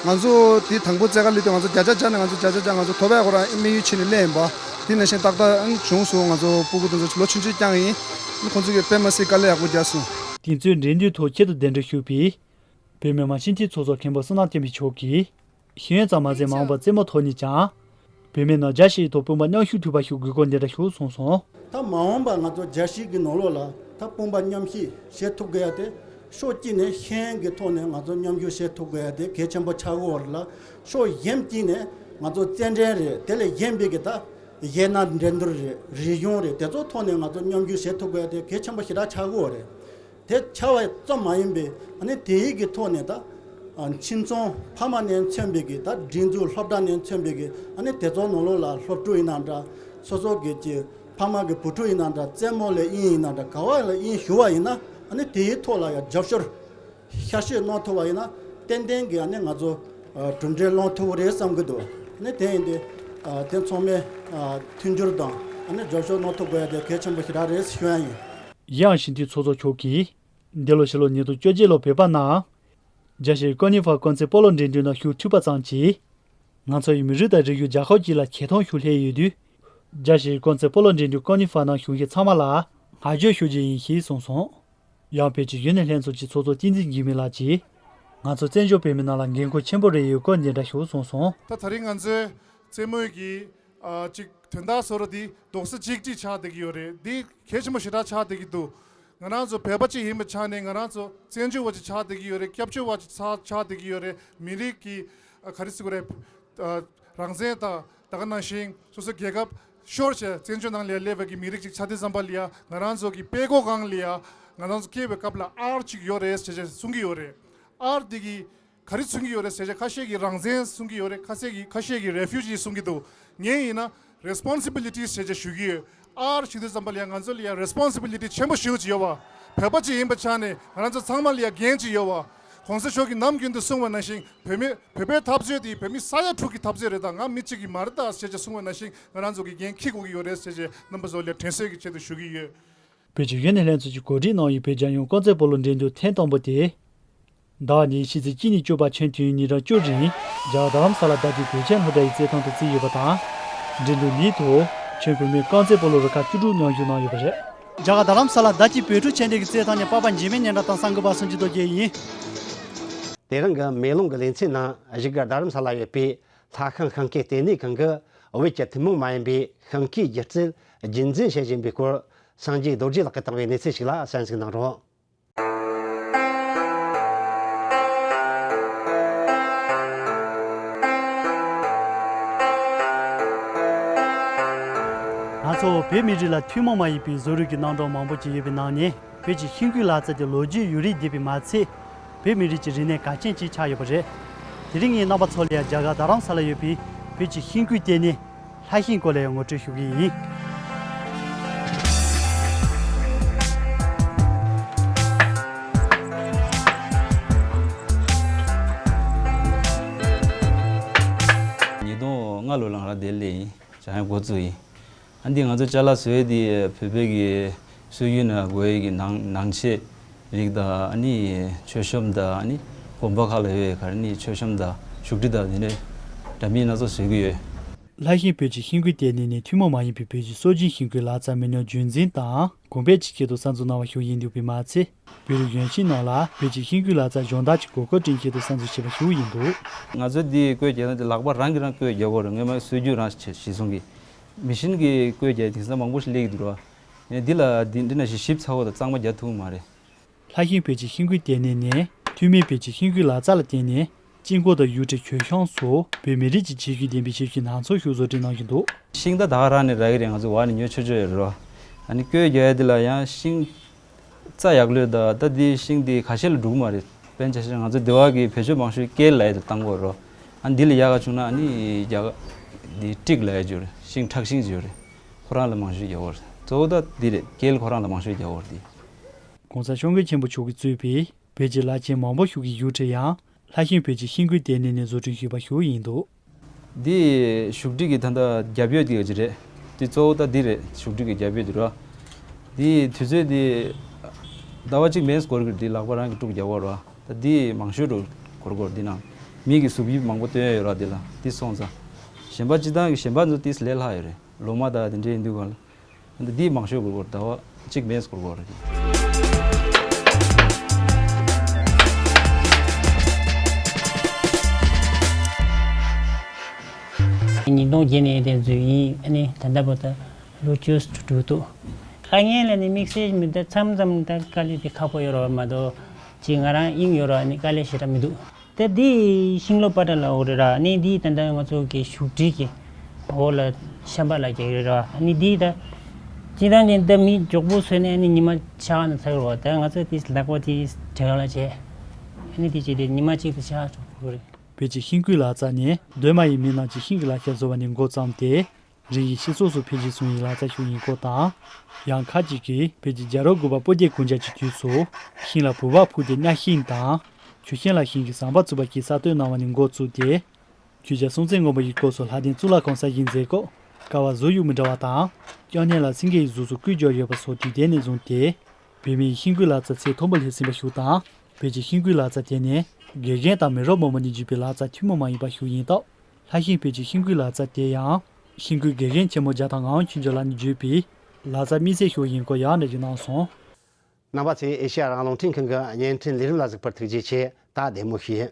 ང་ཚོ་དེ་དང་པོ་རྩེད་གར་སླེབས་དུས་ང་ཚོ་བརྒྱ་ཆ་བརྒྱ་ནས་ང་ཚོ་བརྒྱ་ཆ་བརྒྱ་ང་ཚོ་ཐོབ་ཡག་ཁོ་རང་དམིགས་ཡུལ་བྱས་ནས་སླེབས་ཡིན་པ། དེ་ནང་བཞིན་ཏག་ཏག་བྱུང་སོང་། ང་ཚོ་སྤུ་གུ་དེ་ཚོ་ལོ་ཆུང་ཆུང་རྐྱང་ཡིན། ཁོང་ཚོ་གིས་དཔེ་མི་སྲིད་དཀའ་ལས་ཡག་པོ་རྒྱག་སོང་། དེ་ཚོའི་འགྲན་བསྡུར་ཐོག་ཆེད་དུ་གདན་འདྲེན་ཞུས་པའི་བོད་མི་མང་སྤྱི་འཐུས་ཚོགས་གཙོ་མཁན་པོ་བསོད་ནམས་བསྟན་འཕེལ་མཆོག་གིས། ཤེས་ཡོན་ཙམ་མ་ཟད་མ་འོངས་པར་རྩེད་མོ་ཐོག་ནས་ཀྱང་། བོད་མི་རྣམས་རྒྱལ་སྤྱིའི་ཐོག་དཔུང་པ་མཉམ་ཞུགས་ཐུབ་པ་ཞིག་དགོས་སྐོར་འདི་འདྲ་ཞུ་གསུངས་སོང་། ད་མ་འོངས་པར་ང་ཚོ་རྒྱལ་སྤྱི་གི་ནང་ལོགས་ལ་ད་དཔུང་པ་མཉམ་གཤིབ་བྱེད་ཐུབ་དགོས་ཡ་དེ་ཕྱོགས་གཅིག་ནས་ཤེས་ཡོན་གྱི་ཐོག་ནས་ང་ཚོ་མཉམ་ཞུགས་བྱེད་ཐུབ་དགོས་ཡ་དེ་གལ་ཆེན་པོ་ཆགས་ཀྱི་ཡོད་རེད་ལ། ཕྱོགས་གཞན་གཅིག་ནས་ང་ཚོ་རྩེད་འགྲན་རེད། དེ་ལས་གཞན་པའི་གི་ད་གཞས་སྣ་འགྲན་བསྡུར་རེད། རིག་གཞུང་རེད། དེ་ཚོ་ཐོག་ནས་ང་ཚོ་མཉམ་ཞུགས་བྱེད་ཐུབ་དགོས་ཡ་དེ་གལ་ཆེན་པོ་ཞེ་དྲག་ཆགས་ཀྱི་ཡོད་རེད། དེ་ཆགས་པ་ཙམ་མ་ཡིན་པའི་ཨ་ནི་དེའི་གི་ཐོག་ནས་ད་ཨ་ཁྱིམ་ཚང་ཕ་མ་ནས་མཚོན་པའི་གི་ད་སྒྲིག་འཛུགས་སློབ་གྲྭ་ནས་མཚོན་པའི་གི་ཨ་ནི་དེ་ཚོ་ནང་ལོགས་ལ་སློབ་ཕྲུག་ཡིན་ན་འདྲ། སོ་སོ་གི་ཅི་ཕ་མ་གི་བུ་ཕྲུག་ཡིན་ན་འདྲ། རྩེད་མོ་ལ་དབྱིངས་ཡིན་ན་འདྲ། ག་བ་ལ་དབྱིངས་ཞུགས་པ་ཡིན་ན་ཨ་ནི་དེའི་ཐོག་ལ་ཡང་རྒྱབ་སྐྱོར་ཤར་བསྐྱོད་གནང་ཐུབ་པ་ཡིན་ན་ཏན་ཏན་གི་ཨ་ནི་ང་ཚོ་ཨ་གྲུབ་འབྲས་ལོན་ཐུབ་ཀྱི་རེད་བསམ་གྱི་འདུག། ཨ་ནི་དེ་ཡིན་དུས་ཨ་དེ་ཚང་མས་ཨ་མཐུན་འགྱུར་དང་ཨ་ནི་རྒྱབ་སྐྱོར་གནང་ཐུབ་དགོས་ཡ་དེ་གལ་ཆེན་པོ་ཞེ་དྲག་རེད་ཞུ་ཡ་ཡིན། གཞན་ཡང་སྤྱི་འཐུས་ཚོགས་གཙོ་མཆོག་གིས། འདི་ལོ་ཕྱི་ལོ་ཉིས་སྟོང་བཅོ་བརྒྱད་ལོར་བོད་པ་རྣམས་རྒྱལ་སྤྱིའི་ཀོ་ནི་ཧྥ་རྐང་རྩེད་སྤོ་ལོ་འགྲན་བསྡུར་ནང་ཞུགས་ཐུབ་པ་ཙམ་གྱིས། ང་ཚོ་ཡི་མི་རིགས་དང་རིག་གཞུང་རྒྱལ་ཁབ་ཅིག་ལ་ཆེ་མཐོང་ཞིག་སླེབས་ཡོད་དུས། རྒྱལ་སྤྱིའི་རྐང་རྩེད་སྤོ་ལོ་འགྲན་བསྡུར་ཀོ་ནི་ཧྥ་ནང་ཞུགས་མཁན་ཚང་མ་ལ་བསྔགས་བརྗོད་ཞུ་རྒྱུ་ཡིན་ཞེས་གསུངས་སོང་། ཡང་བོད་ཀྱི་གཞོན་ནུ་ལྷན་ཚོགས་ཀྱི་ཚོགས་གཙོ་བསྟན་འཛིན་འཇིགས་མེད་ལགས་ཀྱིས། ང་ཚོ་བཙན་བྱོལ་བོད་མི་རྣམས་ལ་འགན་ཁུར་ཆེན་པོ་རེ་ཡོད་སྐོར་འདི་འདྲ་ཞུ་གསུངས་སོང་། ད་ད་རིང་ང་ཚོའི་རྩེད་མོའི་གི་ཨ་ཅིག་དོན་དག་བཟོ་འདྲ་འདི་རྡོག་རྩ་གཅིག་སྒྲིལ་ཆགས་བསྡད་ཀྱི་ཡོད་རེད། འདི་གལ་ཆེན་པོ་ཞེ་དྲག་ཆགས་བསྡད་ཀྱི་འདུག། ང་རང་ཚོ་བོད་པ་གཅིག་ཡིན་པའི་ཆ་ནས་ང་རང་ཚོ་བཙན་བྱོལ་བ་ཅིག་ཆགས་བསྡད་ཀྱི་ཡོད་རེད། སྐྱབས་བཅོལ་བ་ཅིག་ཆགས་ཆགས་བསྡད་ཀྱི་ཡོད་རེད། མི་རིགས་ཀྱི་ཨ་ག་རེ་ཟེར་དགོས་རེད། ཨ་རང་བཙན་དང་ད་ག་ནང་བཞིན་སོ་སོའི་རྒྱལ་ཁབ་ཤོར་བྱས་བཙན་བྱོལ་ནང་ལ་སླེབས་པའི་གི་མི་རིགས་ཅིག་ཆགས་དུས་ཙམ་པ་ལ་ཡ་ང་རང་ཚོ་གི་དཔྲལ་ཀོ་སྒང་ལ་ཡ་ང་རང་ཚོ་སྐྱེས་པའི་སྐབས་ལ་ཨར་ཅིག་ཡོད་རེད་ཟེར་བྱས་གསུང་གི་ཡོད་རེད། ཨར་འདི་གི་ག་རེ་མཚོན་གྱི་ཡོད་རེད་ཟེར་བྱས་ཁ་ཤས་ཀྱིས་རང་བཙན་གསུང་གི་ཡོད་རེད། ཁ་ཤས་ཀྱིས་ཁ་ཤས་ཀྱིས་རེ་ཕུ་ཇི་གསུང་གི་འདུག། ངས་ཡིན་ན་རེ་སི་པོན་སི་བི་ལི་ཊི་ཟེར་བྱས་ཞུ་གི་ཡོད། ཨར་ཞུ་དུས་ཙམ་པ་ལ་ཡང་ང་ཚོ་ལ་ཡང་རེ་སི་པོན་སི་བི་ལི་ཊི་ཆེན་པོ་ཞེ་པོ་ཅིག་ཡོད་པ། བོད་པ་ཅིག་ཡིན་པའི་ཆ་ནས་ང་རང་ཚོ་ཚང་མ་ལ་ཡང་འགན་ཅིག་ཡོད་པ། གོང་ས་མཆོག་གིས་ནམ་རྒྱུན་དུ་གསུངས་པ་ནང་བཞིན་བོད་མི་བོད་པའི་འཐབ་རྩོད་དེ་བོད་མི་ས་ཡ་དྲུག་གི་འཐབ་རྩོད་རེད། ད་ང་མི་གཅིག་གི་མ་རེད་ད་ཟེར་བྱས་གསུངས་པ་ནང་བཞིན་ང་རང་ཚོ་གི་འགན་འཁྱེར་དགོས་ཀྱི་ཡོད་རེད་ཟེར་བྱས་རྣམ་པ་ཚོ་ལ་དྲན་གསོའི་གི་ཆེད་དུ་ཞུ་གི་ཡོད། བོད་ཀྱི་གཞོན་ནུ་ལྷན་ཚོགས་ཀྱིས་གོ་སྒྲིག་གནང་བའི་བོད་རྒྱལ་ཡོངས་རྐང་རྩེད་སྤོ་ལོ་འགྲན་བསྡུར་ཐེངས་དང་པོ་དེ། ཟླ་བ་ནས་ཕྱི་ཚེས་གཅིག་ནས་བཅུ་བར་ཆེན་ཐུན་ཉིན་གྲངས་བཅུ་རིང་རྒྱ་གར་རྡ་རམ་ས་ལ་བདག་གཅེས་བོད་ཆེན་སློབ་གྲྭ་ཡི་རྩེད་ཐང་དུ་བརྩིས་ཡོད་པ་དང་། འགྲན་བསྡུར་ནི་ཐོག་ཆེན་གོང་མའི་རྐང་རྩེད་སྤོ་ལོ་རུ་ཁག་བཅུ་དྲུག་མཉམ་ཞུགས་གནང་ཡོད་པ་རེད། རྒྱ་གར་རྡ་རམ་ས་ལ་བདག་གཅེས་བོད་ཕྲུག་ཆེན་ཐུན་གྱི་རྩེད་ཐང་ནས་པ་ཕ་འཇིགས་མེད་སྙན་གྲགས་དང་གསར་འགོད་པ་སུ་འཇུ་རྡོ་རྗེ་ཡིན། དེ་རིང་གི་མེ་ལོང་གི་ལེ་ཚན་ནང་བཞུགས་སྒར་རྡ་རམ་ས་ལ་ཡོད་པའི་ལྷ་ཤིང་ཤིང་སྐྱེས་ལྟེ་གནས་ཁང་གིས་བོད་ཀྱི་ཐུན་མོང་མ་ཡིན་པའི་ཤིང་སྐྱེས་སྒྱུ་རྩལ་རྒྱུན་འཛིན་བྱེད་བཞིན་པའི་སྐོར། སངས་རྒྱས་རྡོ་རྗེ་ལགས་ཀྱིས་བཏང་བའི་གནས་ཚུལ་ཞིག་ལ་གསན་གཟིགས་གནང་རོགས། ང་ཚོ་བོད་མི་རིགས་ལ་ཐུན་མོང་མ་ཡིན་པའི་བཟོ་རིག་གི་རྣམ་གྲངས་མང་པོ་ཅིག་ཡོད་པའི་ནང་ནས། བོད་ཀྱི་ཤིང་བརྐོས་ལག་རྩལ་དེ་ལོ་རྒྱུས་ཡུན་རིང་ལྡན་པས་མ་ཚད། བོད་མི་རིགས་ཀྱི་རིག་གནས་གལ་ཆེན་ཅིག་ཆགས་ཡོད་པ་རེད། དེ་རིང་ངས་རྣམ་པ་ཚོ་ལ་ཡང་རྒྱ་གར་རྡ་རམ་ས་ལ་ཡོད་པའི་བོད་ཀྱི་ཤིང་བརྐོས་ལྟེ་གནས་ལྷ་ཤིང་སྐོར་ལ་ཡང་ངོ་སྤྲོད་ཞུ་གི་ཡིན། ཉིས་སྟོང་ལྔ་ལོ་ལ་ང་རང་དེར་སླེབས་ཡིན། འཇམ་དབྱངས་འགོ་བཙུགས་ཡིན། ཨ་འདི་ང་ཚོ་ཅ་ལག་བཟོས་དེ་བོད་པའི་གི་སྲོལ་རྒྱུན་ནང་དགོས་ཡས་ཀྱི་ནང་ནང་ཆས་རིགས་དང་། ཨ་ནི་མཆོད་གཤོམ་དང་། ཨ་ནི་དགོན་པ་ཁག་ལ་ཡོད་ཡས་ག་རེ་ནི་མཆོད་གཤོམ་དང་བཞུགས་ཁྲི་དང་དེ་འདྲའི་འདྲ་མིན་སྣ་ཚོགས་བཟོས་ཀྱི་ཡོད། ལྷ་ཤིང་བོད་ཀྱི་ཤིང་བརྐོས་ལྟེ་གནས་ནི་ཐུན་མོང་མ་ཡིན་པའི་བོད་ཀྱི་སྲོལ་རྒྱུན་ཤིང་བརྐོས་ལག་རྩལ་མི་སྣ་རྒྱུན་འཛིན་དང་གོང་སྤེལ་གྱི་ཆེད་དུ་གསར་འཛུགས་གནང་བ་ཞིག་ཡིན་འདུག་པས་མ་ཚད། བོད་རིགས་གཞོན་སྐྱེས་རྣམས་ལ་བོད་ཀྱི་ཤིང་བརྐོས་ལག་རྩལ་སྦྱོང་བརྡར་གྱི་གོ་སྐབས་བསྐྲུན་ཆེད་དུ་གསར་འཛུགས་བྱས་པ་ཞིག་ཡིན་འདུག། ང་ཚོས་འདི་བརྐོས་རྒྱག་ན་འདི་ལག་པ་རང་གིས་རང་བརྐོས་རྒྱག་དགོས་རེད། སྔོན་མ་སྲོལ་རྒྱུན་རང་བྱས་གཞི་བཟུང་གི་མི་ཤིན་གྱིས་བརྐོས་རྒྱག་དེང་སང་མང་པོ་ཞིག་སླེབས་ཀྱི་འདུག་ར། ཡང་འདི་ལ་འདི་འདི་ནང་བཞིན་ཞིབ་ཚགས་པོ་དང་གཙང་མ་རྒྱག་ཐུབ་ཀྱི་མ་རེད། ལྷ་ཤིང་བོད་ཀྱི་ཤིང་བརྐོས་ལྟེ་གནས་ནས་ཐོན་མིའི་བོད་ཀྱི་ཤིང་བརྐོས་ལག་རྩལ་ལ་བརྟེན་ནས་དཀྱིལ་འཁོར་དང་གཡུ་ཁྲི་གྱོད་ཤོམ་སོགས་བོད་མི་རིགས་ཀྱི་ཁྱད་ཆོས་ལྡན་པའི་ཞབས་ཞུའི་སྣ་ཚོགས་ཤིག་བཟོ་སྐྲུན་གནང་བཞིན་འདུག། ཤིང་ད་ད་ག་རང་ནས་རག་གི་རེད། ང་ཚོ་བར་ནས་ཉོ་ཆོག་ཆོག་ཡོད་རེད་རོ། ཨ་ནི་བརྐོས་རྒྱག་ཡ་འདི་ལ་ཡང་ཤིང་རྩ་ཡག་ལོས་དང་། ད་འདི་ཤིང་འདི་ཁ་ཤས་ལ་འགྲོ་གི་མ་རེད། དཔེར་ན་ཆ་བཞག་ང་ཚོ་སྡེ་བ་གི་བེད་སྤྱོད་མང་ཤོས་ཀེལ་ལབ་ཡ་དེ་བཏང་གི་ཡོད་རོ། ཨ་ནི་འདི་ལ་ཡག་ག་བྱུང་ན་ཨ་ནི་རྒྱ་གར་འདི་ཀྲིག་ལབ་ཡ་ཅིག་ཡོད་རེད། ཤིང་ཁྲག་ཤིང་ཅིག་ཡོད་རེད། ཁོ་རང་ལ་མང་ཤོས་རྒྱག་གི་ཡོད་རེད། གཙོ་བོ་ད་འདི་རེད། ཀེལ་ཁོ་རང་ལ་མང་ཤོས་རྒྱག་གི་ཡོད་རེད། འདི་གོང་ས་སྐྱབས་མགོན་ཆེན་པོ་མཆོག་གིས་གཙོས་པའི་བོད་ཀྱི་བླ་ཆེན་མང་པོ་ཞིག་གི་ཡུལ་གྲུ་ཡང་ལྷ་ཤིང་བོད་ཀྱི་ཤིང་བརྐོས་ལྟེ་གནས་ནས་བཟོ་སྐྲུན་ཞུས་པ་ཞིག་ཡིན་འདུག། འདི་བཞུགས་ཁྲི་གི་ད་ལྟ་རྒྱབ་ཡོལ་འདི་ག་ཅི་རེད། འདི་གཙོ་བོ་ད་འདི་རེད། བཞུགས་ཁྲི་གི་རྒྱབ་ཡོལ་འདི་རེད། འདི་དུས་ཚོད་འདི་ཟླ་བ་གཅིག་མིན་འགོར་གི་རེད། འདི་ལག་པ་རང་གིས་དཀྲུགས་རྒྱག་དགོས་རེད། ད་འདི་མང་ཤོས་འགྲོ་འགོར་གི་རེད། འདི་ནང་མི་གི་གཟུགས་དབྱིབས་མང་པོ་སྟོན་ཡ་ཡོད་ར། འདི་ལ་འདི་སོང་ཙང་གཞན་པ་སྤྱིར་བཏང་གི་གཞན་པ་ཚོ་ཏིས་ལས་སླ་ཡོད་རེད། ལོ་མ་དང་དེ་འདྲའི་ཡིན་དུས་ག་ལ། འདི་འདི་མང་ཤོས་འགོར་གི་རེད། ཟླ་བ་གཅིག་མིན་འགོར་གི་རེད། ཉིས་སྟོང་བརྒྱད་ནས་དེ་འཛུལ་ཡིན། ཨ་ནི་ད་ལྟ་བར་དུ་ལོ་བཅུ་དྲུག་འདུག། དཀའ་ངལ་ལ་ནི་དམིགས་བསལ་མི་འདུག། མཚམས་མཚམས་ད་དཀའ་ལས་དེ་ཁག་པོ་ཡོད་རེད་མ་གཏོགས། ཅིག་ང་རང་དབྱིངས་ཡོད་རེད། ཨ་ནི་དཀའ་ལས་ཞེ་དྲག་མི་འདུག། ད་འདི་ཤིང་ལོ་པ་ཏྲ་ལབ་ཡོད་རེད་ར། ཨ་ནི་འདི་ད་ལྟ་ང་ཚོ་གི་བཞུགས་ཁྲི་གི་འོག་ལ་བཤམས་པ་ལབ་ཀྱི་རེད་ར། ཨ་ནི་འདི་ད་སྤྱིར་བཏང་ཅིག་ད་མི་མགྱོགས་པོ་བཟོས་ནས་ཨ་ནི་ཉི་མ་ཆགས་ན་ཚར་རེད་བ། ད་ང་ཚོ་དེ་ལག་པ་དེ་དྲན་ག་ལ་བྱས། ཨ་ནི་དེ་བྱས་ཏེ་ཉི་མ་གཅིག་ཏུ་ཆགས་ཆོག་གི་རེད། བོད་ཀྱི་ཤིང་བརྐོས་ལག་རྩལ་ནི་གདོད་མ་ཡི་མི་རྣམས་ཀྱིས་ཤིང་གི་ལག་ཆ་བཟོ་བ་ནས་འགོ་བརྩམས་ཏེ། རིགས་ཡི་སྤྱི་ཚོགས་སུ་འཕེལ་རྒྱས་སོང་བའི་ལག་རྩལ་ཞིག་ཡིན་སྐོར་དང་། ཡང་ཁ་ཅིག་གིས་བོད་ཀྱི་རྒྱལ་རབས་དགུ་པ་སྤུ་རྒྱལ་གུང་རྒྱལ་གྱི་དུས་སུ་ཤིང་ལ་བུ་བ་ཕུག་སྟེ་གཉའ་ཤིང་དང་། ཆུ་ཤིང་ལ་ཤིང་གི་ཟམ་པ་བཙུགས་པ་བཅས་གསར་གཏོད་གནང་བ་ནས་འགོ་བཙུགས་ཏེ། ཆོས་རྒྱལ་སྲོང་བཙན་སྒམ་པོ་ཡི་སྐབས་སུ་ལྷ་ལྡན་གཙུག་ལག་ཁང་གསར་བཞེངས་མཛད་སྐབས་ཀ་བ་གཟུགས་དབྱིབས་མི་འདྲ་བ་དང་། ལྕགས་སྣེ་ལ་སེང་གེ་ཡི་གཟུགས་སུ་སྐུ་སྦྱར་ཡོད་པ་སོགས་དུས་དེ་ནས་བཟུང་སྟེ། བོད་མིའི་ཤིང་བརྐོས་ལག་རྩལ་ཚད་མཐོན་པོ་སླེབས་ཟིན་པ་ཞིག་དང་། བོད་ཀྱི་ཤིང་བརྐོས་ལག་རྩལ་དེ་ནི་དགེ་རྒན་དང་མི་རབས་མང་པོ་ནས་བརྒྱུད་པའི་ལག་རྩལ་ཐུན་མོང་མ་ཡིན་པ་ཞིག་ཡིན་སྟབས། ལྷ་ཤིང་བོད་ཀྱི་ཤིང་བརྐོས་ལག་རྩལ་དེ་ཡང་ཤིང་བརྐོས་དགེ་རྒན་ཆེན་མོ་རྒྱལ་ཐང་ངག་དབང་ཆོས་འབྱོར་ལགས་ནས་བརྒྱུད་པའི་ལག་རྩལ་དམིགས་བསལ་ཞིག་ཡིན་སྐོར་ཡང་འགྲེལ་བརྗོད་གནང་སོང་། རྣམ་པ་ཚོས་ཨེ་ཤེ་ཡ་རང་དབང་རླུང་འཕྲིན་ཁང་གི་བརྙན་འཕྲིན་ལས་རིམ་ལ་གཟིགས་པར་ཐུགས་རྗེ་ཆེ། ད་བདེ་མོ་བྱོས།